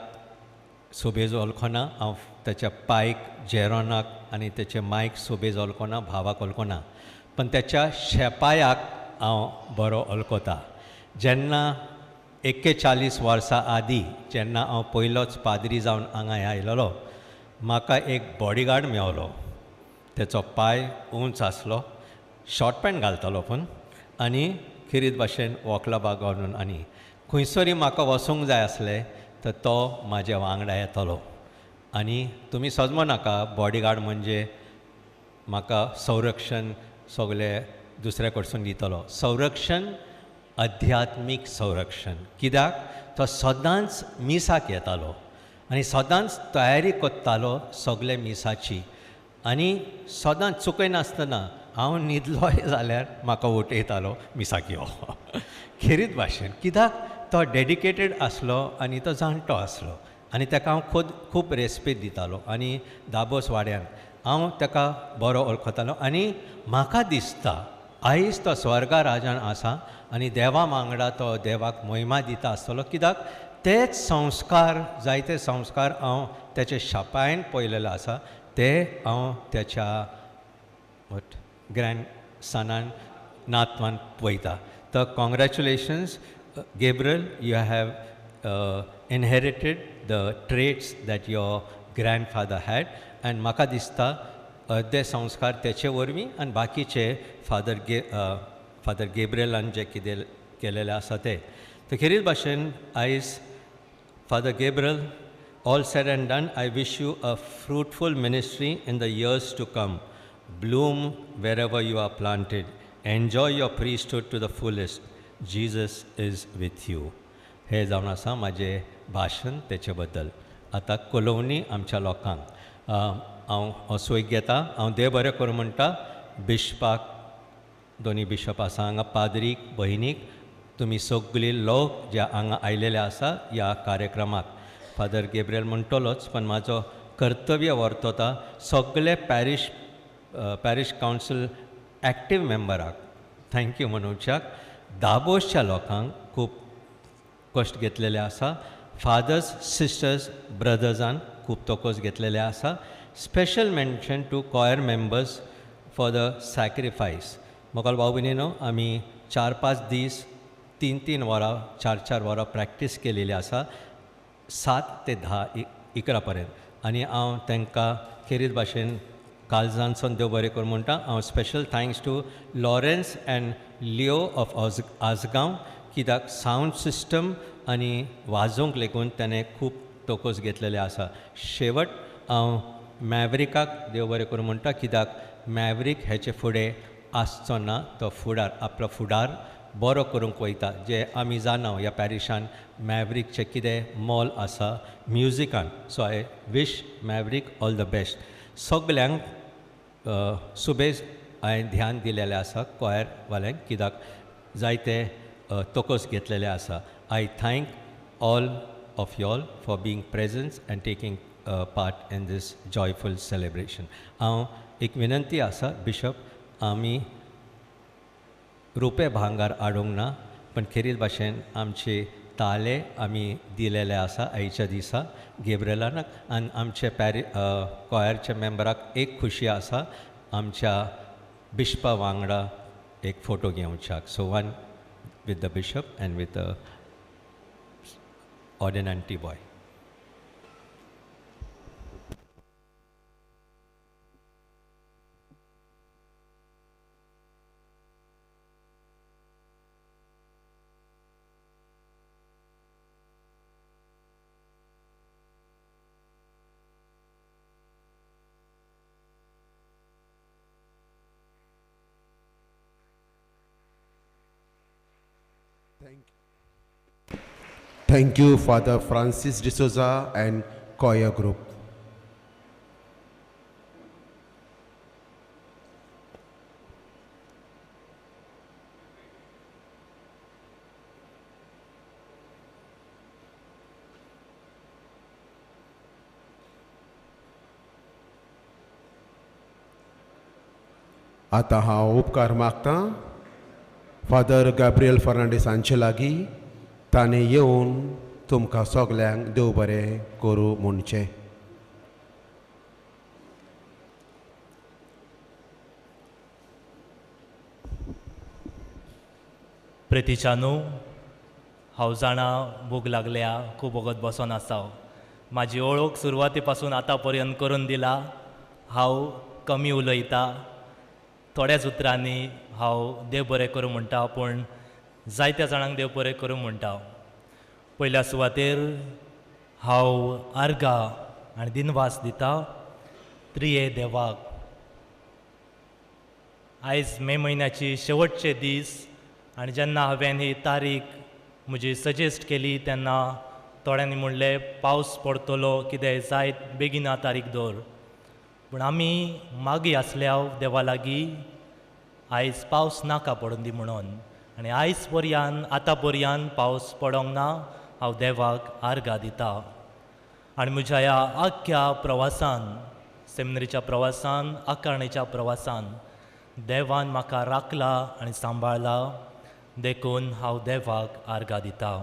सोबेज वळखना, हांव ताच्या पायक जेरोनाक आनी ताच्या मायक सोबेज वळखना, भावाक वळखना, पण त्याच्या शेपायाक हांव बरो वळखता. जेन्ना 41 वर्सां आदीं जेन्ना हांव पयलोच पाद्री जावन हांगा आयलेलो, म्हाका एक बॉडीगार्ड मेवलो. तेचो पांय उंच आसलो, शॉर्ट पॅन्ट घालतालो पूण, आनी खेरीत भाशेन वोकला बाग घालून, आनी खंयसरी म्हाका वचूंक जाय आसलें तर तो म्हाज्या वांगडा येतालो. आनी तुमी सजमो नाका, बॉडीगार्ड म्हणजे म्हाका संरक्षण सगळें दुसऱ्या कडसून दितलो. संरक्षण अध्यात्मीक संरक्षण, कित्याक तो सदांच मिसाक येतालो आनी सदांच तयारी करतालो सगळे मिसाची, आनी सदांच चुकयनासतना हांव न्हिदलोय जाल्यार म्हाका उठयतालो मिसाक यो. खेरीत भाशेन, कित्याक तो डेडिकेटेड आसलो आनी तो जाणटो आसलो आनी ताका हांव खुद खूब रेस्पेद दितालो. आनी दाबोस वाड्यान हांव ताका बरो वळखतालो आनी म्हाका दिसता आयज तो स्वर्गा राजान आसा आनी देवा वांगडा तो देवाक महिमा दिता आसतलो, कित्याक तेच संस्कार, जायते संस्कार हांव तेचे शापायन पळयलेले आसा, ते हांव त्याच्या what grand सनान नातवान पळयता. तर congratulations Gabriel, you have inherited the traits that your grandfather had, and म्हाका दिसता अर्दे संस्कार तेचे वरवीं आनी बाकीचे फादर गेब्रियलान जे कितें केलेलें आसा तें. तर खेरीत भाशेन आयज Father Gabriel, all said and done, I wish you a fruitful ministry in the years to come. Bloom wherever you are planted. Enjoy your priesthood to the fullest. Jesus is with you. हें जावन आसा म्हाजें भाशण तेचे बद्दल. आतां कलोवणी आमच्या लोकांक हांव असोय घेता. हांव देव बरें करूं म्हणटा बिशपाक, दोनी बिशप आसा हांगा, पाद्रीक, भयणीक, तुमी सगळी लोक जे हांगा आयलेले आसा ह्या कार्यक्रमाक. फादर गेब्रियल म्हणटलोच, पण म्हाजो कर्तव्य वर्तता सगळे पॅरिश कावन्सील एक्टीव मेंबराक thank you म्हणोवच्याक. दाबोसच्या लोकांक खूब कश्ट घेतलेले आसा, फादर्स, सिस्टर्स, ब्रदर्सान खूब तोकोस घेतलेले आसा. Special mention to choir members for the sacrifice. मोगाल भाव भयणीनो, आमी 4-5 दीस 3-3 वरां, 4-4 वरां प्रॅक्टीस केलेली आसा, 7 ते 10 11 पर्यंत. आनी हांव तांकां खेरीत भाशेन काळजांतसून देव बरें करूं म्हणटा. हांव special thanks to Lawrence and Leo of Assagao, कित्याक सावंड सिस्टम आनी वाजोवंक लेगून ताणें खूब तोकोस घेतलेले आसा. शेवट हांव मॅवरिकाक देव बरें करूं म्हणटा, कित्याक मॅवरीक हेचे फुडें आसचो ना, तो फुडार आपलो फुडार बरो करूंक वयता. जे आमी जाणा ह्या पॅरिशान मॅवरीकचें कितें मोल आसा म्युजिकान. So I wish Maverick all the best. सगल्यांक सुबेज हांवें ध्यान दिलेलें आसा कॉयरवाल्यांक, कित्याक जायते तोकोस घेतलेले आसा. I thank all of y'all for being present and taking part in this joyful celebration. हांव एक विनंती आसा बिशप, आमी रुपे भांगार हाडूंक ना, पण खेरीत भाशेन आमचे ताले आमी दिलेले आसा आयच्या दिसा गेब्रियलाक आनी आमचे पॅरी कॉयरच्या मेंबराक एक खुशी आसा आमच्या बिशपा वांगडा एक photo घेवच्याक. So one with the bishop and with the ordinandi boy. Thank you, Father Francis D'Souza and choir group. आतां हांव उपकार मागतां फादर गॅब्रियल फर्नांडीस हांचे लागीं, ताणें येवन तुमकां सगल्यांक देव बरें करूं म्हणचें. प्रेतिच्यानू, हांव जाणा भूक लागल्या, खूब वगत बसोन आसा. म्हाजी वळख सुरवाती पासून आतां पर्यंत करून दिला. हांव कमी उलयता, थोड्याच उतरांनी हांव देव बरें करूं म्हणटा, पूण जायत्या जाणांक देव बरें करूं म्हणटा. पयल्या सुवातेर हांव आर्गां आनी दिनवास दिता त्रिये देवाक. आयज मे म्हयन्याची शेवटचे दीस आनी जेन्ना हांवें ही तारीख म्हजी सजेस्ट केली तेन्ना थोड्यांनी म्हणलें पावस पडटलो, कितें जायत, बेगिना तारीख दवर. पूण आमी मागी आसल्या देवा लागीं आयज पावस नाका पडून दी म्हणून, आनी आयज पर्यान आतां पर्यान पावस पडोंक ना. हांव देवाक आर्गां दिता. आनी म्हज्या ह्या आख्ख्या प्रवासान, सेमिनरीच्या प्रवासान, आकारणेच्या प्रवासान देवान म्हाका राखला आनी सांबाळला, देखून हांव देवाक आर्गां दिता.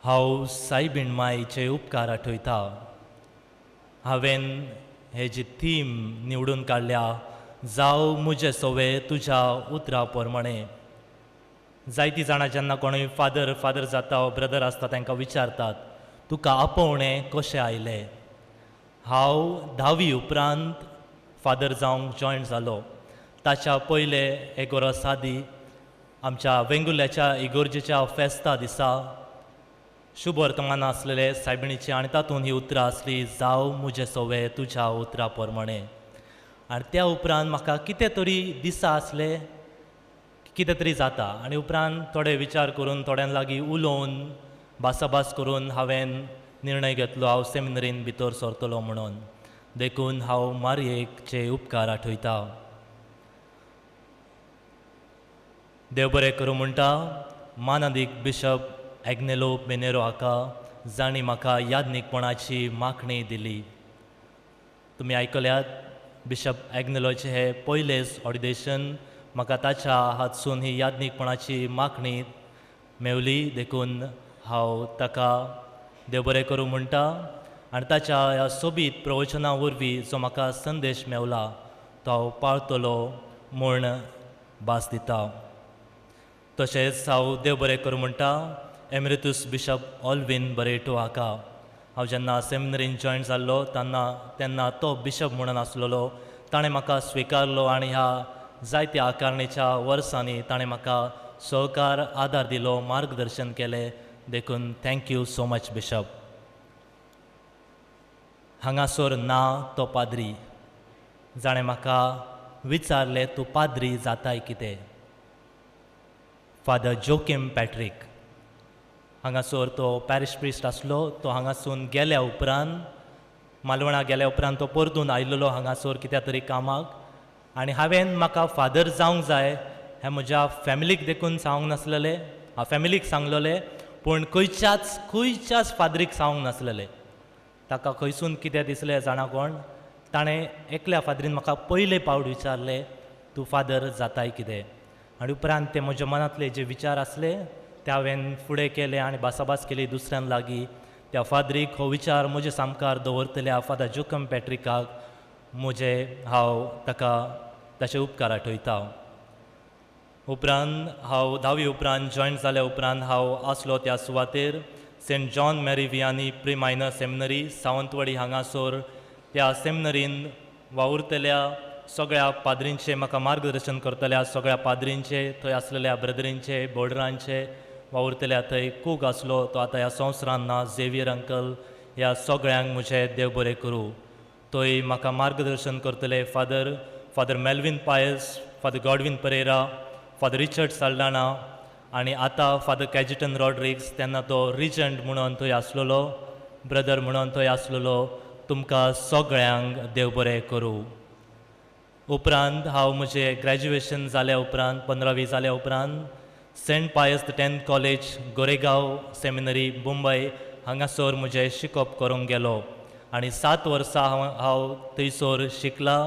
हांव सायबीण मायचे उपकार आठयता. हांवें हे जी थीम निवडून काडल्या, जावं म्हजें सवे तुज्या उतरा प्रमाणे. जायतीं जाणां जेन्ना कोणूय फादर फादर जाता वो ब्रदर आसता तांकां विचारतात तुका आपोवणें कशें आयलें. हांव धावी उपरांत फादर जावंक जॉयन जालो. ताच्या पयलें एक वर्स आदीं आमच्या वेंगुर्ल्याच्या इगोर्जेच्या फेस्ता दिसा शुभ वर्तमान आसलेले सायबिणीचें आनी तातूंत ही उतरां आसली, जावं म्हजें सवे तुज्या उतरा प्रमाणे. आनी त्या उपरांत म्हाका कितें तरी दिसा आसलें कितें तरी जाता, आनी उपरांत थोडे विचार करून थोड्यां लागीं उलोवन भासाभास करून हांवें निर्णय घेतलो हांव सेमिनरीन भितर सरतलो म्हणून. देखून हांव मारयेकचे उपकार आठयता. देव बरें करूं म्हणटा मानादीक बिशप एग्नेलो बेनेरो हाका, जांणी म्हाका यादनीकपणाची मागणी दिली. तुमी आयकल्यात बिशप एग्नेलोचें हें पयलेंच ऑडिशन. म्हाका ताच्या हातसून ही यादनीकपणाची मागणी मेवली, देखून हांव ताका देव बरें करूं म्हणटा. आनी ताच्या ह्या सोबीत प्रवचना वरवीं जो म्हाका संदेश मेवला तो हांव पाळतलो म्हूण भास दिता. तशेंच हांव देव बरें करूं म्हणटा एमरेतूस बिशप ऑल्विन बरेटो हाका. हांव जेन्ना सेमिनरीन जॉयन जाल्लो तेन्ना तो बिशप म्हणून आसलेलो. ताणें म्हाका स्विकारलो आनी ह्या जायत्या आकारणेच्या वर्सांनी ताणें म्हाका सहकार आदार दिलो, मार्गदर्शन केलें, देखून thank you so much bishop. हांगासर ना तो पाद्री जाणें म्हाका विचारलें तूं पाद्री जाताय कितें, फादर जोकीम पॅट्रीक. हांगासर तो पॅरिश प्रिस्ट आसलो. तो हांगासून गेल्या उपरांत, मालवणा गेल्या उपरांत तो परतून आयलेलो हांगासर कित्या तरी कामाक, आनी हांवें म्हाका फादर जावंक जाय हें म्हज्या फॅमिलीक देखून सांगूंक नासलेलें. हांव फॅमिलीक सांगलेलें, पूण खंयच्याच खंयच्याच फादरीक सांगूंक नासलेलें. ताका खंयसून कितें दिसलें जाणा कोण, ताणें एकल्या फादरीन म्हाका पयले पावट विचारलें तूं फादर जाताय कितें. आनी उपरांत ते म्हज्या मनांतले जे विचार आसले ते हांवें फुडें केले आनी भासाभास केली दुसऱ्यान लागीं. त्या फादरीक हो विचार म्हजे सामकार दवरतल्या फादर जोकम पॅट्रिकाक म्हजे हांव ताका ताचे उपकार आठयता. उपरांत हांव धावी उपरांत जॉयन जाल्या उपरांत हांव आसलो त्या सुवातेर Saint John Mary Vianney pre minor seminary Sawantwadi हांगासर. त्या सेमिनरीन वावुरतल्या सगळ्या पाद्रींचे म्हाका मार्गदर्शन करतल्या सगळ्या पाद्रींचे, थंय आसलेल्या ब्रदरींचे, बोर्डरांचे वावुरतल्या थंय कूक आसलो तो आतां ह्या संवसारान ना, झेवियर अंकल, ह्या सगळ्यांक म्हजें देव बरें करूं. थंय म्हाका मार्गदर्शन करतले father Melvin Pius, father Godwin Pereira, father Richard Saldanha आनी आतां फादर कॅजिटन रॉड्रिग्स, तेन्ना तो रिजंट म्हणून थंय आसलेलो, ब्रदर म्हणून थंय आसलेलो. तुमकां सगळ्यांक देव बरें करूं. उपरांत हांव म्हजें ग्रॅज्युएशन जाल्या उपरांत 15वी जाल्या उपरांत Saint Pius the tenth college Goregaon seminary Mumbai हांगासर म्हजें शिकप करूंक गेलो आनी 7 वर्सां हांव थंयसर शिकला.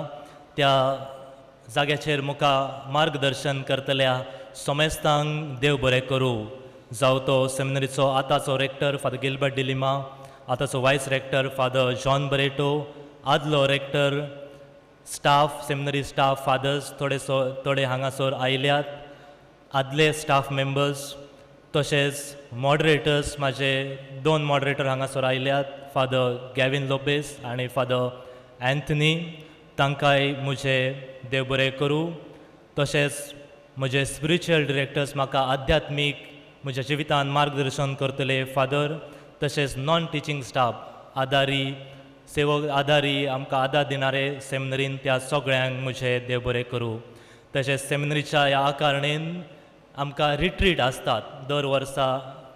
त्या जाग्याचेर म्हाका मार्गदर्शन करतल्या समेस्तांक देव बरें करूं. जावं तो सेमिनरीचो आतांचो रेक्टर फादर गिलबर्ट डिलिमा, आतांचो vice rector father John Barreto, आदलो rector, staff, seminary staff, fathers थोडे हांगासर आयल्यात, आदले स्टाफ मेंबर्स, तशेंच मॉडरेटर्स, म्हाजे 2 मॉडरेटर हांगासर आयल्यात, फादर गॅवीन लोपेस आनी फादर अँथनी, तांकांय म्हजें देव बरें करूं. तशेंच म्हजे स्पिरिच्युअल डिरेक्टर्स म्हाका आध्यात्मीक म्हज्या जिवितान मार्गदर्शन करतले फादर, तशेंच नॉन टिचींग स्टाफ, आदारी सेवक, आदारी आमकां आदार दिणारे सेमिनरीन, त्या सगळ्यांक म्हजें देव बरें करूं. तशेंच सेमिनरीच्या ह्या आकारणेन आमकां रिट्रीट आसतात, दर वर्सा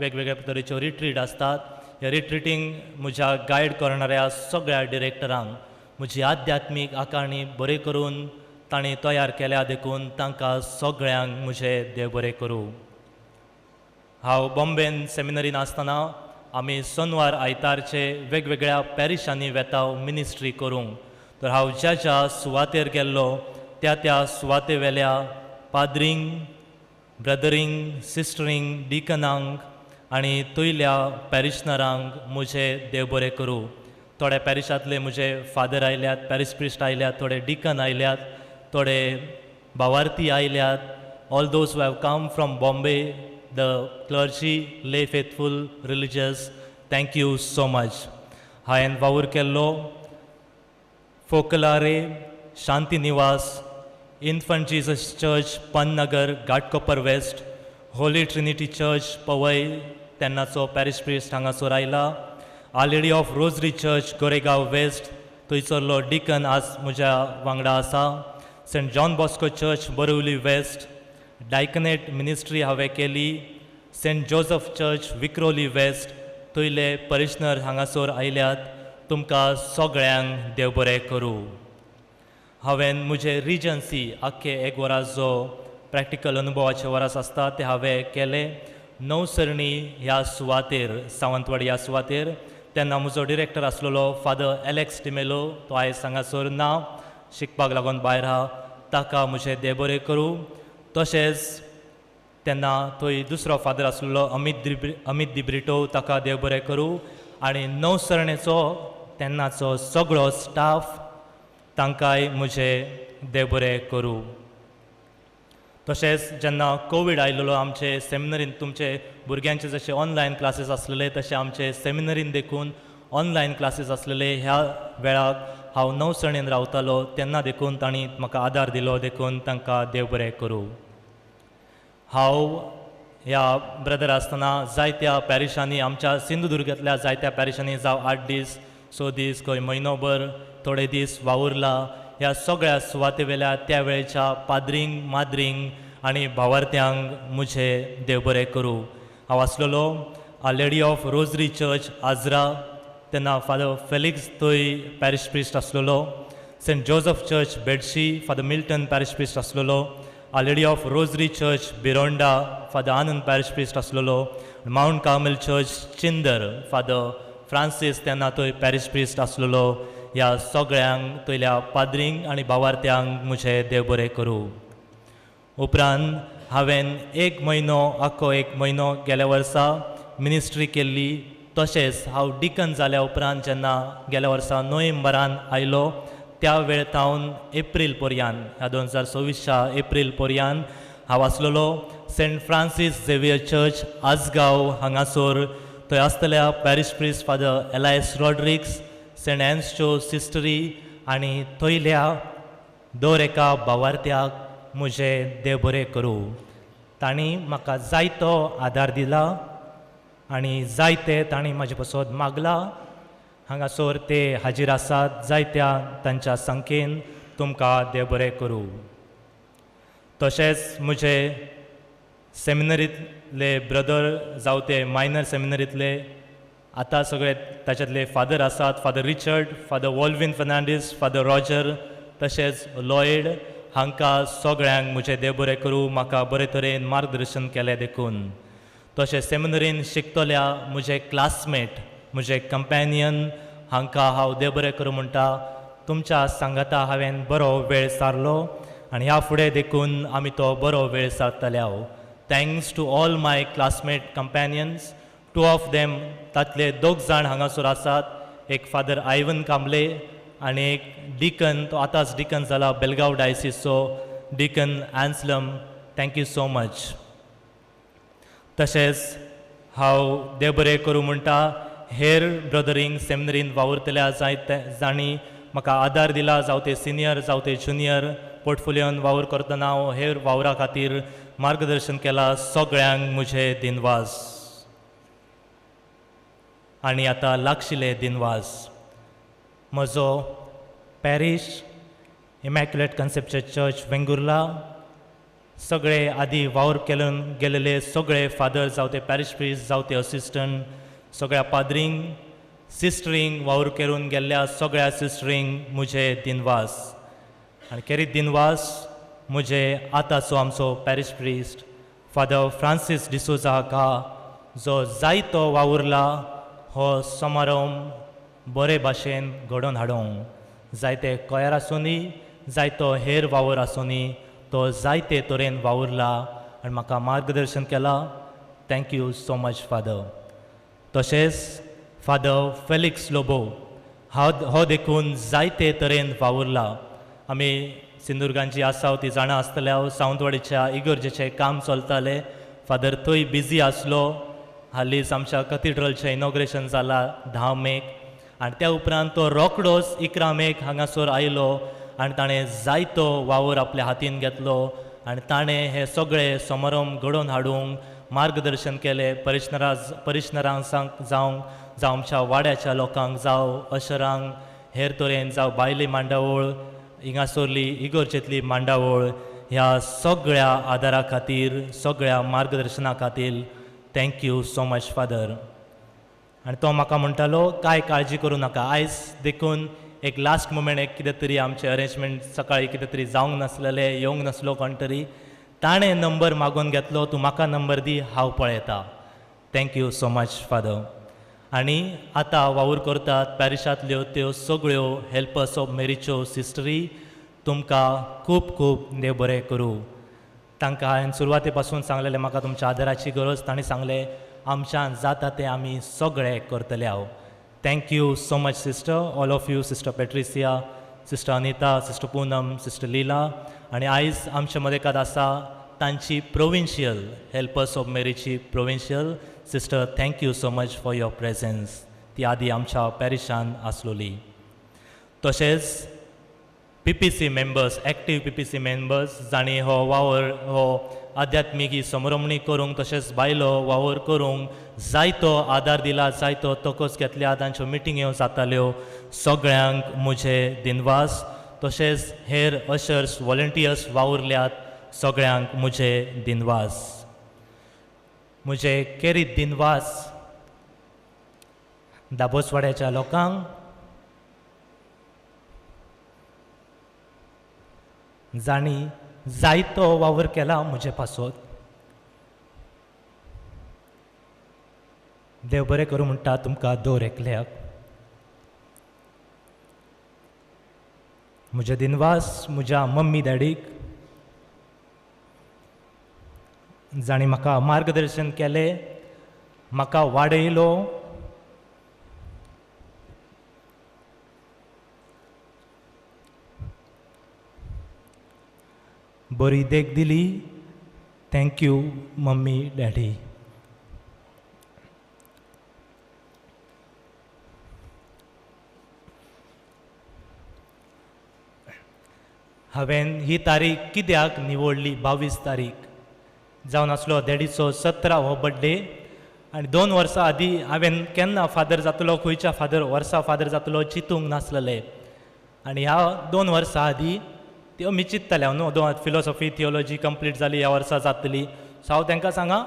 वेगवेगळ्या तरेच्यो रिट्रीट आसतात. ह्या रिट्रिटींग म्हज्या गायड करणाऱ्या सगळ्या डिरेक्टरांक म्हजी आध्यात्मीक आकारणी बरें करून तांणी तयार केल्या देखून तांकां सगळ्यांक म्हजें देव बरें करूं. हांव बॉम्बेन सेमिनरीन आसतना आमी सोनवार आयतारचे वेगवेगळ्या पॅरिशांनी वेता मिनिस्ट्री करूंक. तर हांव ज्या ज्या सुवातेर गेल्लो त्या त्या सुवातेवेल्या पाद्रींक, ब्रदरींक, सिस्टरींक, डिकनांक आनी थंयल्या पॅरिशनरांक म्हजें देव बरें करूं. थोड्या पॅरिशांतले म्हजे फादर आयल्यात, पॅरिश प्रिस्ट आयल्यात, थोडे डिकन आयल्यात, थोडे भावार्थी आयल्यात. All those who have come from Bombay, the clergy, lay faithful, religious, thank you so much. हांवें वावर केल्लो Focolare, Shanti Nivas, Infant Jesus Church Pantnagar, Ghatkopar West, Holy Trinity Church Powai, तेन्नाचो parish priest हांगासर आयला, Our Lady of Rosary Church Goregaon West, थंयसरलो deacon आज म्हज्या वांगडा आसा, Saint John Bosco Church Borivali West, diaconate ministry हांवें केली, Saint Joseph Church Vikhroli West, थंयले परिशनर हांगासर आयल्यात. तुमकां सगळ्यांक देव बरें करूं. हांवें म्हजें रिजन्सी आख्खे एक वराचो प्रॅक्टिकल अनुभवाचे वरास आसता ते हांवें केलें नवसरणी ह्या सुवातेर, सावंतवाडी ह्या सुवातेर. तेन्ना म्हजो डिरेक्टर आसलेलो फादर एलेक्स डिमेलो, तो आयज हांगासर ना, शिकपाक लागून भायर आहा, ताका म्हजें देव बरें करूं. तशेंच तेन्ना थंय दुसरो फादर आसलेलो अमीत दिब्रिटो, ताका देव बरें करूं. आनी नवसरणेचो तेन्नाचो सगळो स्टाफ, तांकांय म्हजें देव बरें करूं. तशेंच जेन्ना कोवीड आयलेलो आमचे सेमिनरीन, तुमचे भुरग्यांचे जशे ऑनलायन क्लासीस आसलेले तशे आमचे सेमिनरीन देखून ऑनलायन क्लासीस आसलेले. ह्या वेळाक हांव नवसरणेन रावतालो तेन्ना देखून तांणी म्हाका आदार दिलो, देखून तांकां देव बरें करूं. हांव ह्या ब्रदर आसतना जायत्या पॅरिशांनी, आमच्या सिंधुदुर्गांतल्या जायत्या पॅरिशांनी, जावं 8 दीस, 6 दीस, खंय म्हयनोभर, थोडे दीस वावुरला. ह्या सगळ्या सुवातेवेल्या त्या वेळच्या पाद्रींक, माद्रींक आनी भावार्थ्यांक म्हजें देव बरें करूं. हांव आसलेलो Our Lady of Rosary Church Ajara, तेन्ना फादर फेलिक्स थंय पॅरिश प्रिस्ट आसलेलो, Saint Joseph Church Bedse, father Milton parish priest आसलेलो, Our Lady of Rosary Church Bironda Father Anand parish priest आसलेलो, Mount Carmel Church Chinder Father Francis तेन्ना थंय parish priest आसलेलो. ह्या सगळ्यांक थंयल्या पाद्रींक आनी भावार्थ्यांक म्हजें देव बरें करूं. उपरांत हांवें एक म्हयनो आख्खो एक म्हयनो गेल्या वर्सा मिनिस्ट्री केल्ली. तशेंच हांव डिकन जाल्या उपरांत जेन्ना गेल्या वर्सा नोव्हेंबरान आयलो त्या वेळ थावन एप्रील पर्यंत ह्या 2026 एप्रील पर्यंत हांव आसलेलो Saint Francis Xavier Church Assagao हांगासर. थंय आसतल्या parish priest Father Elias Rodrigues, Saint एन्सच्यो सिस्टरी आनी थंयल्या दर एका भावार्थ्याक म्हजें देव बरें करूं. तांणी म्हाका जायतो आदार दिला आनी जायते तांणी म्हाजे पासत मागला. हांगासर ते हाजीर आसात जायत्या तांच्या संख्येन तुमकां देव बरें करूं. तशेंच म्हजे सेमिनरींतले ब्रदर जावं ते मायनर सेमिनरींतले आतां सगळे ताच्यातले फादर आसात, Father Richard, Father Wolvin Fernandes, Father Roger, तशेंच लॉयड, हांकां सगळ्यांक म्हजें देव बरें करूं, म्हाका बरे तरेन मार्गदर्शन केलें देखून. तशें सेमिनरीन शिकतल्या म्हजे क्लासमेट, म्हजे कंपॅनियन, हांकां हांव देव बरें करूं म्हणटा. तुमच्या सांगाता हांवें बरो वेळ सारलो आनी ह्या फुडें देखून आमी तो बरो वेळ सारतले हांव. Thanks to all my classmate companions. 2 of them तातले 2 जाण हांगासर आसात, एक फादर आयवन कांबले आनी एक डिकन, तो आतांच डिकन जाला Belgaum डायसिसचो, Deacon Anselm. Thank you so much. तशेंच हांव देव बरें करूं म्हणटा हेर ब्रदरींक सेमिनरीन वावुरतल्या जायते जांणी म्हाका आदार दिला, जावं ते सिनियर जावं ते ज्युनियर, पोर्टफोलियोन वावर करतना हांव हेर वावरा खातीर मार्गदर्शन केलां, सगळ्यांक म्हजे दिनवास. आनी आतां लागशिल्ले दिनवास म्हजो parish Immaculate Conception Church Vengurla, सगळे आदी वावर केलून गेलेले सगळे फादर जावं ते पॅरिश प्रिस्ट जावं ते असिस्टंट, सगळ्या पाद्रींक सिस्टरींक वावर करून गेल्ल्या सगळ्या सिस्टरींक म्हजे दिनवास. आनी खेरीत दिनवास म्हजे आतांचो आमचो parish priest Father Francis D'Souza हाका, जो जायतो वावुरला हो समारंभ बरे भाशेन घडोवन हाडूंक. जायते कोयर आसूनी, जायतो हेर वावर आसूनी, तो जायते तरेन वावुरला आनी म्हाका मार्गदर्शन केलां. Thank you so much Father. तशेंच फादर फेलिक्स लोबो हो देखून जायते तरेन वावुरला. आमी सिंधुदुर्गांची आसा ती जाणा आसतल्या, सावंतवाडीच्या इगर्जेचें काम चलतालें, फादर थंय बिजी आसलो. हालींच आमच्या कथिड्रलचें इनॉग्रेशन जालां 10 मेक आनी त्या उपरांत तो रोकडोच 11 मेक हांगासर आयलो आनी ताणें जायतो वावर आपल्या हातीन घेतलो आनी ताणें हे सगळे समारंभ घडोवन हाडूंक मार्गदर्शन केलें. परिशनरांक जावं जावं आमच्या वाड्याच्या लोकांक जावं अशरांक हेर तरेन जावं बायली मांडावळ हिंगासरली इगर्जेंतली मांडावळ, ह्या सगळ्या आदारा खातीर सगळ्या मार्गदर्शना खातीर thank you so much Father. आनी तो म्हाका म्हणटालो कांय काळजी करूं नाका. आयज देखून एक लास्ट मुमेंट एक कितें तरी आमचें अरेंजमेंट सकाळीं कितें तरी जावंक नासलेलें, येवंक नासलो कोण तरी, ताणें नंबर मागून घेतलो, तूं म्हाका नंबर दी हांव पळयता. Thank you so much Father. आनी आतां वावर करतात पॅरिशांतल्यो त्यो सगळ्यो हेल्पर्स ऑफ मेरीच्यो सिस्टरी, तुमकां खूब खूब देव बरें करूं. तांकां हांवें सुरवाते पासून सांगलेलें म्हाका तुमच्या आदाराची गरज, तांणी सांगलें आमच्यान जाता तें आमी सगळें करतले हांव. Thank you so much sister, all of you, Sister Patricia, Sister Anita, Sister Poonam, Sister Leela. आनी आयज आमच्या मदेकात आसा तांची प्रोविन्शियल हेल्पर्स ऑफ मेरीची provincial sister, thank you so much for your presence. ती आदी आमच्या पॅरिशान आसलोली. तशेंच PPC members, active PPC members जांणी हो वावर हो आध्यात्मीक ही समरमणी करूंक तशेंच बायलो वावर करूंक जायतो आदार दिला, जायतो तकस घेतल्या, तांच्यो मिटिंग्यो जाताल्यो, सगळ्यांक म्हजे दिनवास. तशेंच हेर अशर्स वॉलंटियर्स वावुरल्यात, सगळ्यांक म्हजे दिनवास. म्हजे केरीत दिनवास दाबोसवाड्याच्या लोकांक जांणी जायतो वावर केला म्हजे पासत. देव बरें करूं म्हणटा तुमकां दर एकल्याक. म्हजे दिनवास म्हज्या मम्मी डॅडीक जांणी म्हाका मार्गदर्शन केलें, म्हाका वाडयलो. बरी देख दिली. Thank you mummy daddy. हांवें ही तारीख कित्याक निवडली 22 तारीख जावन आसलो डॅडीचो 17 हो बड्डे आनी 2 वर्सां आदीं हांवें केन्ना फादर जातलो, खंयच्या फादर वर्सा फादर जातलो चिंतूंक नासलेलें. आनी ह्या 2 वर्सां आदीं त्यो आमी चिंतताले हांव न्हू दोन फिलोसॉफी थियोलॉजी कंप्लीट जाली ह्या वर्सा जातली. सो हांव तांकां सांगा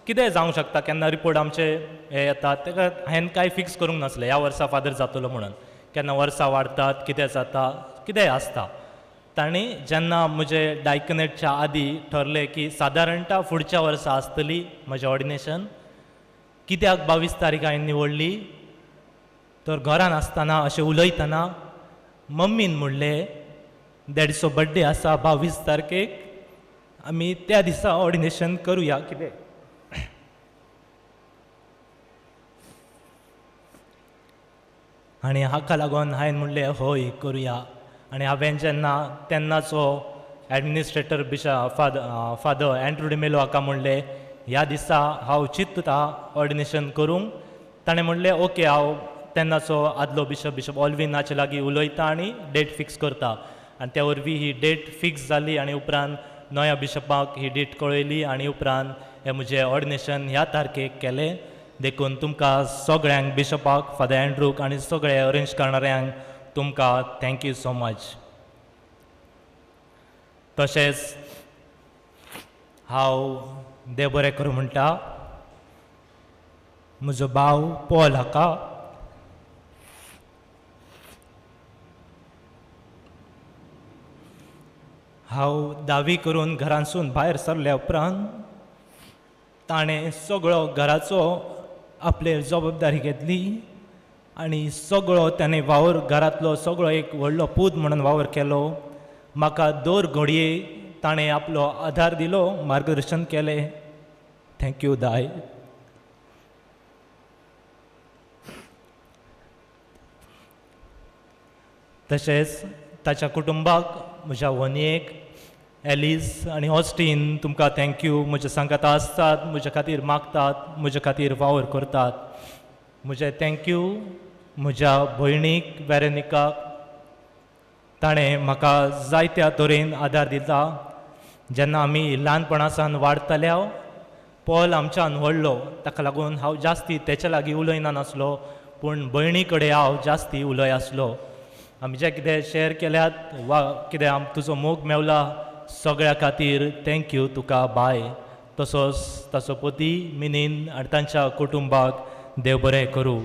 कितें जावंक शकता, केन्ना रिपोर्ट आमचे हे येतात ताका हांवें कांय फिक्स करूंक नासलें ह्या वर्सा फादर जातलो म्हणून. केन्ना वर्सां वाडटात, कितें जाता, कितेंय आसता. तांणी जेन्ना म्हजे डायकनेटच्या आदीं ठरलें की सादारणता फुडच्या वर्सा आसतली म्हजें ऑर्डिनेशन, कित्याक 22 तारीख हांवें निवडली तर घरान आसतना अशें उलयतना मम्मीन म्हणलें डॅडीचो बड्डे आसा 22 तारखेक, आमी त्या दिसा ऑर्डिनेशन करुया कितें. आनी हाका लागून हांवें म्हणलें हय करुया. आनी हांवें जेन्ना तेन्नाचो administrator bishop father Andrew D'Mello हाका म्हणलें ह्या दिसा हांव चिंतता ऑर्डिनेशन करूंक. ताणें म्हणलें ओके, हांव तेन्नाचो आदलो बिशप बिशप ऑल्विन हाचे लागीं उलयता आनी डेट फिक्स करता. आनी त्या वरवीं ही डेट फिक्स जाली आनी उपरांत नव्या बिशपाक ही डेट कळयली आनी उपरांत हें म्हजें ऑर्डिनेशन ह्या तारखेक केलें. देखून तुमकां सगळ्यांक, बिशपाक, फादर एन्ड्रूक आनी सगळे अरेंज करणाऱ्यांक तुमकां thank you so much. तशेंच हांव देव बरें करूं म्हणटा म्हजो भाव पॉल हाका, हांव दावी करून घरांसून भायर सरल्या उपरांत ताणें सगळो घराचो आपले जबाबदारी घेतली आनी सगळो ताणें वावर घरांतलो सगळो एक व्हडलो पूत म्हणून वावर केलो. म्हाका दर घडये ताणें आपलो आधार दिलो, मार्गदर्शन केलें. Thank you दाय. तशेंच ताच्या कुटुंबाक, म्हज्या व्हनयेक एलीज आनी ऑस्टीन, तुमकां thank you. म्हज्या सांगाता आसतात, म्हज्या खातीर मागतात, म्हज्या खातीर वावर करतात. म्हजें thank you म्हज्या भयणीक वेरेनिकाक, ताणें म्हाका जायत्या तरेन आदार दिता. जेन्ना आमी ल्हानपणा सावन वाडटल्या पॉल आमच्यान व्हडलो, ताका लागून हांव जास्ती तेच्या लागीं उलयना नासलो, पूण भयणी कडेन हांव जास्ती उलय आसलो. आमी जें कितें शेअर केल्यात वा कितें तुजो मोग मेवला सगळ्या खातीर thank you तुका बाय. तसोच ताचो पती मिनीन आनी तांच्या कुटुंबाक देव बरें करूं.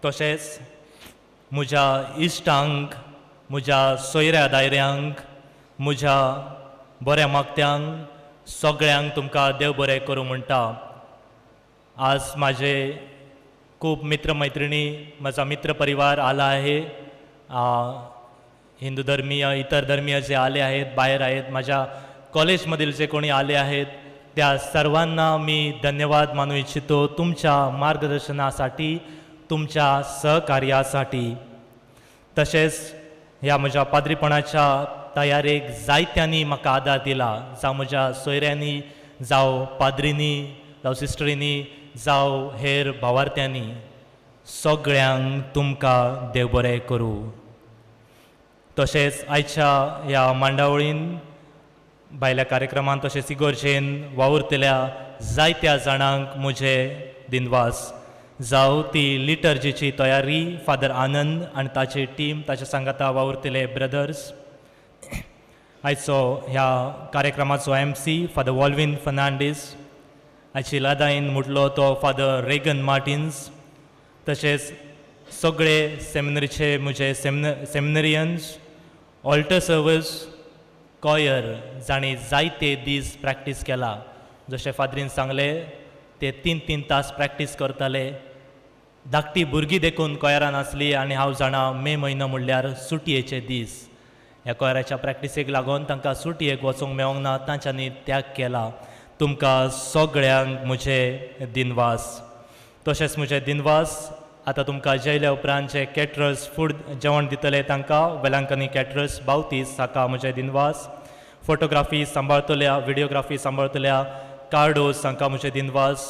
तशेंच म्हज्या इश्टांक, म्हज्या सोयऱ्या दायऱ्यांक, म्हज्या बऱ्या मागत्यांक सगळ्यांक तुमकां देव बरें करूं म्हणटा. आज माझे खूब मित्र मैत्रिणी, माझा मित्र परिवार आला आहे, हिंदू धर्मीय इतर धर्मीय जे आले आहेत, बाहेर आहेत, माझ्या कॉलेजमधील जे कोणी आले आहेत त्या सर्वांना मी धन्यवाद मानू इच्छितो तुमच्या मार्गदर्शनासाठी, तुमच्या सहकार्यासाठी. तशेंच ह्या म्हज्या पाद्रीपणाच्या तयारेक जायत्यांनी म्हाका आदार दिला, जावं म्हज्या सोयऱ्यांनी, जावं पाद्रींनी, जावं सिस्टरींनी, जावं हेर भावार्थ्यांनी. सगळ्यांक तुमकां देव बरें करूं. तशेंच आयच्या ह्या मांडावळीन भायल्या कार्यक्रमांत तशेंच इगोर्जेन वावुरतल्या जायत्या जाणांक म्हजे दिनवास. जावं ती लिटर्जीची तयारी फादर आनंद आनी ताची टीम, ताच्या सांगाता वावुरतले ब्रदर्स, आयचो ह्या कार्यक्रमाचो MC father Walvin Fernandes, आयची लादाईन म्हटलो तो फादर रेगन मार्टिन्स, तशेंच सगळे सेमिनरीचे म्हजे सेमिनरियन्स, ऑल्टर सर्वस, कॉयर जांणी जायते दीस प्रॅक्टीस केला. जशें फादरीन सांगलें ते 3-3 तास प्रॅक्टीस करताले. धाकटी भुरगीं देखून कॉयरान आसली आनी हांव जाणा मे म्हयनो म्हणल्यार सुटयेचे दीस. ह्या कॉयराच्या प्रॅक्टिसेक लागून तांकां सुटयेक वचूंक मेळोंक ना, तांच्यांनी त्याग केला. तुमकां सगळ्यांक म्हजे दिनवास. तशेंच म्हजे दिनवास आतां तुमकां जेयल्या उपरांत जे कॅटरर्स फूड जेवण दितले तांकां, वेलांकनी कॅटरर्स बावतीस हाका म्हजे दिनवास. फोटोग्राफी सांबाळतल्या, विडियोग्राफी सांबाळतल्या कार्डोस हांकां म्हजे दिनवास.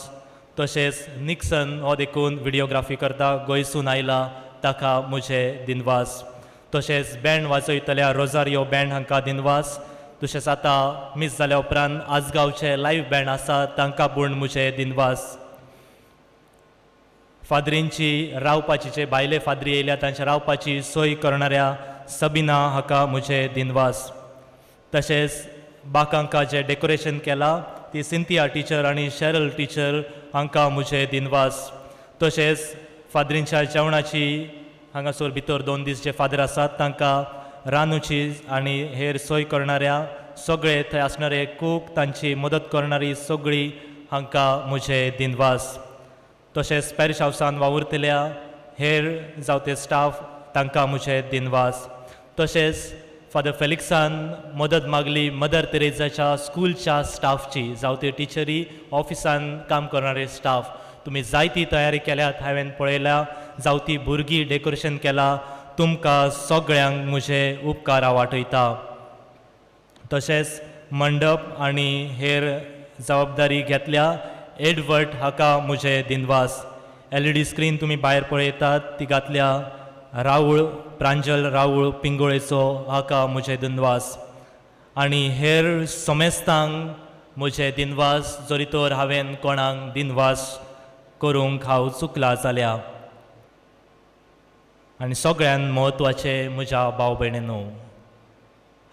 तशेंच निक्सन हो देखून विडियोग्राफी करता, गोंयसून आयला, ताका म्हजे दिनवास. तशेंच बँड वाजयतल्या रोजारियो बँड हांकां दिनवास. तशेंच आतां मीस जाल्या उपरांत आजगांवचे लायव्ह बँड आसा तांकां पूण म्हजे दिनवास. फादरींची रावपाची, जे भायले फादरी येयल्या तांच्या रावपाची सोय करणाऱ्या सबिना हाका म्हजे दिनवास. तशेंच बाकांका जें डेकोरेशन केलां ती सिंथिया टिचर आनी शेरल टिचर हांकां म्हजे दिनवास. तशेंच फादरींच्या जेवणाची हांगासर भितर 2 दीस जे फादर आसात तांकां रांदूची आनी हेर सोय करणाऱ्या सगळे थंय आसणारे कूक, तांची मदत करणारी सगळी हांकां म्हजे दिनवास. तशेंच पॅरिश हावसान वावुरतल्या हेर जावं ते स्टाफ तांकां म्हजे दिनवास. तशेंच फादर फेलिक्सान मदत मागली मदर तेरेजाच्या स्कुलच्या स्टाफची, जावं ते टिचरी, ऑफिसान काम करणारे स्टाफ. तुमी जायती तयारी केल्यात हांवें पळयल्या, जावं ती भुरगीं डेकोरेशन केलां, तुमकां सगळ्यांक म्हजे उपकारा वाटयता. तशेंच मंडप आनी हेर जबाबदारी घेतल्या एडवर्ड हाका म्हजे दिनवास. LED screen तुमी भायर पळयतात ती घातल्या राऊळ, प्रांजल राऊळ पिंगोळेचो हाका म्हजे दिनवास. आनी हेर समेस्तांक म्हजे दिनवास, जरी तर हांवें कोणाक दिनवास करूंक हांव चुकला जाल्या. आनी सगळ्यान म्हत्वाचें म्हज्या भाव भयणीनो,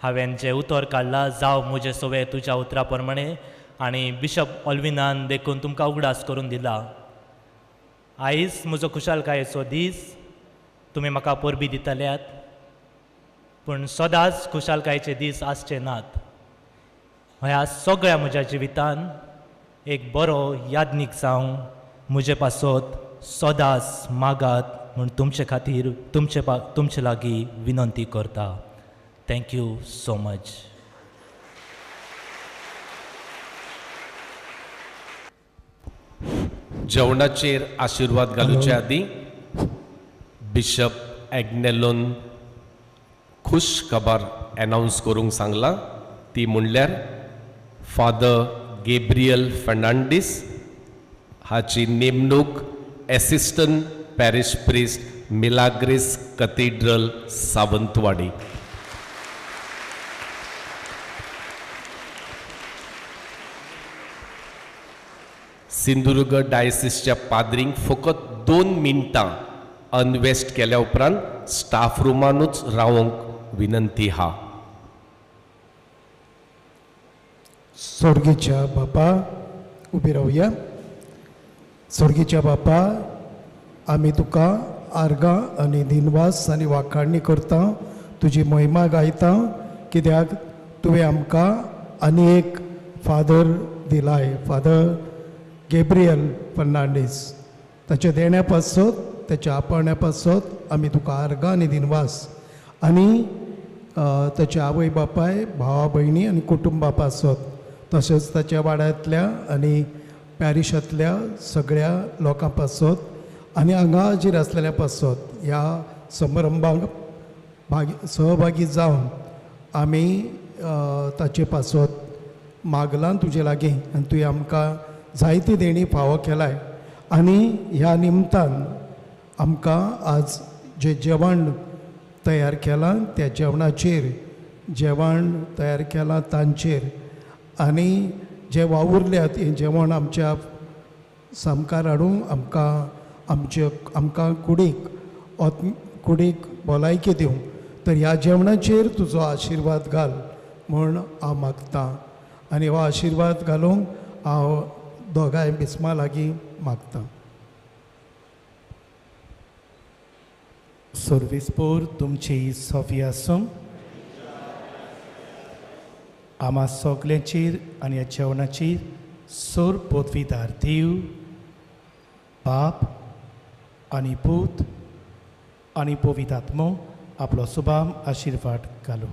हांवें जें उतर काडलां जावं म्हजें सवे तुज्या उतरा प्रमाणे, आनी बिशप ऑल्विनान देखून तुमकां उगडास करून दिला. आयज म्हजो खुशालकायेचो दीस, तुमी म्हाका परबी दितल्यात, पूण सदांच खुशालकायेचे दीस आसचे नात. ह्या सगळ्या म्हज्या जिवितान एक बरो यादनीक जावं म्हजे पासत सदांच मागात म्हूण तुमचे खातीर तुमचे लागीं विनंती करता. Thank you so much. जेवणाचेर आशिर्वाद घालूचे आदीं बिशप एग्नेलोन खुश खबर एनावन्स करूंक सांगलां, ती म्हणल्यार फादर गेब्रियल फर्नांडीस हाची नेमणूक assistant parish priest Milagres cathedral Sawantwadi. Sindhudurg डायसिसच्या पाद्रींक फकत 2 मिनटां अनवेस्ट केल्या उपरांत स्टाफ रुमानूच रावंक विनंती हा. स्वर्गीच्या बापा, उबी रावया. स्वर्गीच्या बापा, आमी तुका आर्गां आनी दिनवास आनी वाखाणणी करता, तुजी महिमा गायता, कित्याक तुवें आमकां आनी एक फादर दिलाय, फादर गेब्रियल फर्नांडीस. ताच्या देण्या पासत, ताच्या आपण्या पासत आमी तुका आर्गां आनी दिनवास, आनी ताच्या आवय बापाय, भावा भयणी आनी कुटुंबा पासत, तशेंच ताच्या वाड्यांतल्या आनी पॅरिशांतल्या सगळ्या लोकां पासत आनी हांगा हाजीर आसलेल्या पासत ह्या समारंभाक सहभागी जावन आमी ताचे पासत मागलां तुजे लागीं, आनी तुवें आमकां जायती देणी फावो केलाय. आनी ह्या निमतान आमकां आज जें जेवण तयार केलां त्या जेवणाचेर, जेवण तयार केलां तांचेर, आनी जे वावुरल्यात हें जेवण आमच्या सामकार हाडूंक आमकां आमचे आमकां कुडीक भलायकी दिवंक, तर ह्या जेवणाचेर तुजो आशिर्वाद घाल म्हूण हांव मागतां. आनी हो आशिर्वाद घालूंक हांव दोगांय बिस्मा लागीं मागतां. सर्वेस्पोर तुमची सोफी आसूं. आमा सगल्यांचेर आनी ह्या जेवणाचेर सोर पदवीदार देव बाप आनी पूत आनी पवित्र आत्मो आपलो सुबाम आशिर्वाद घालूं.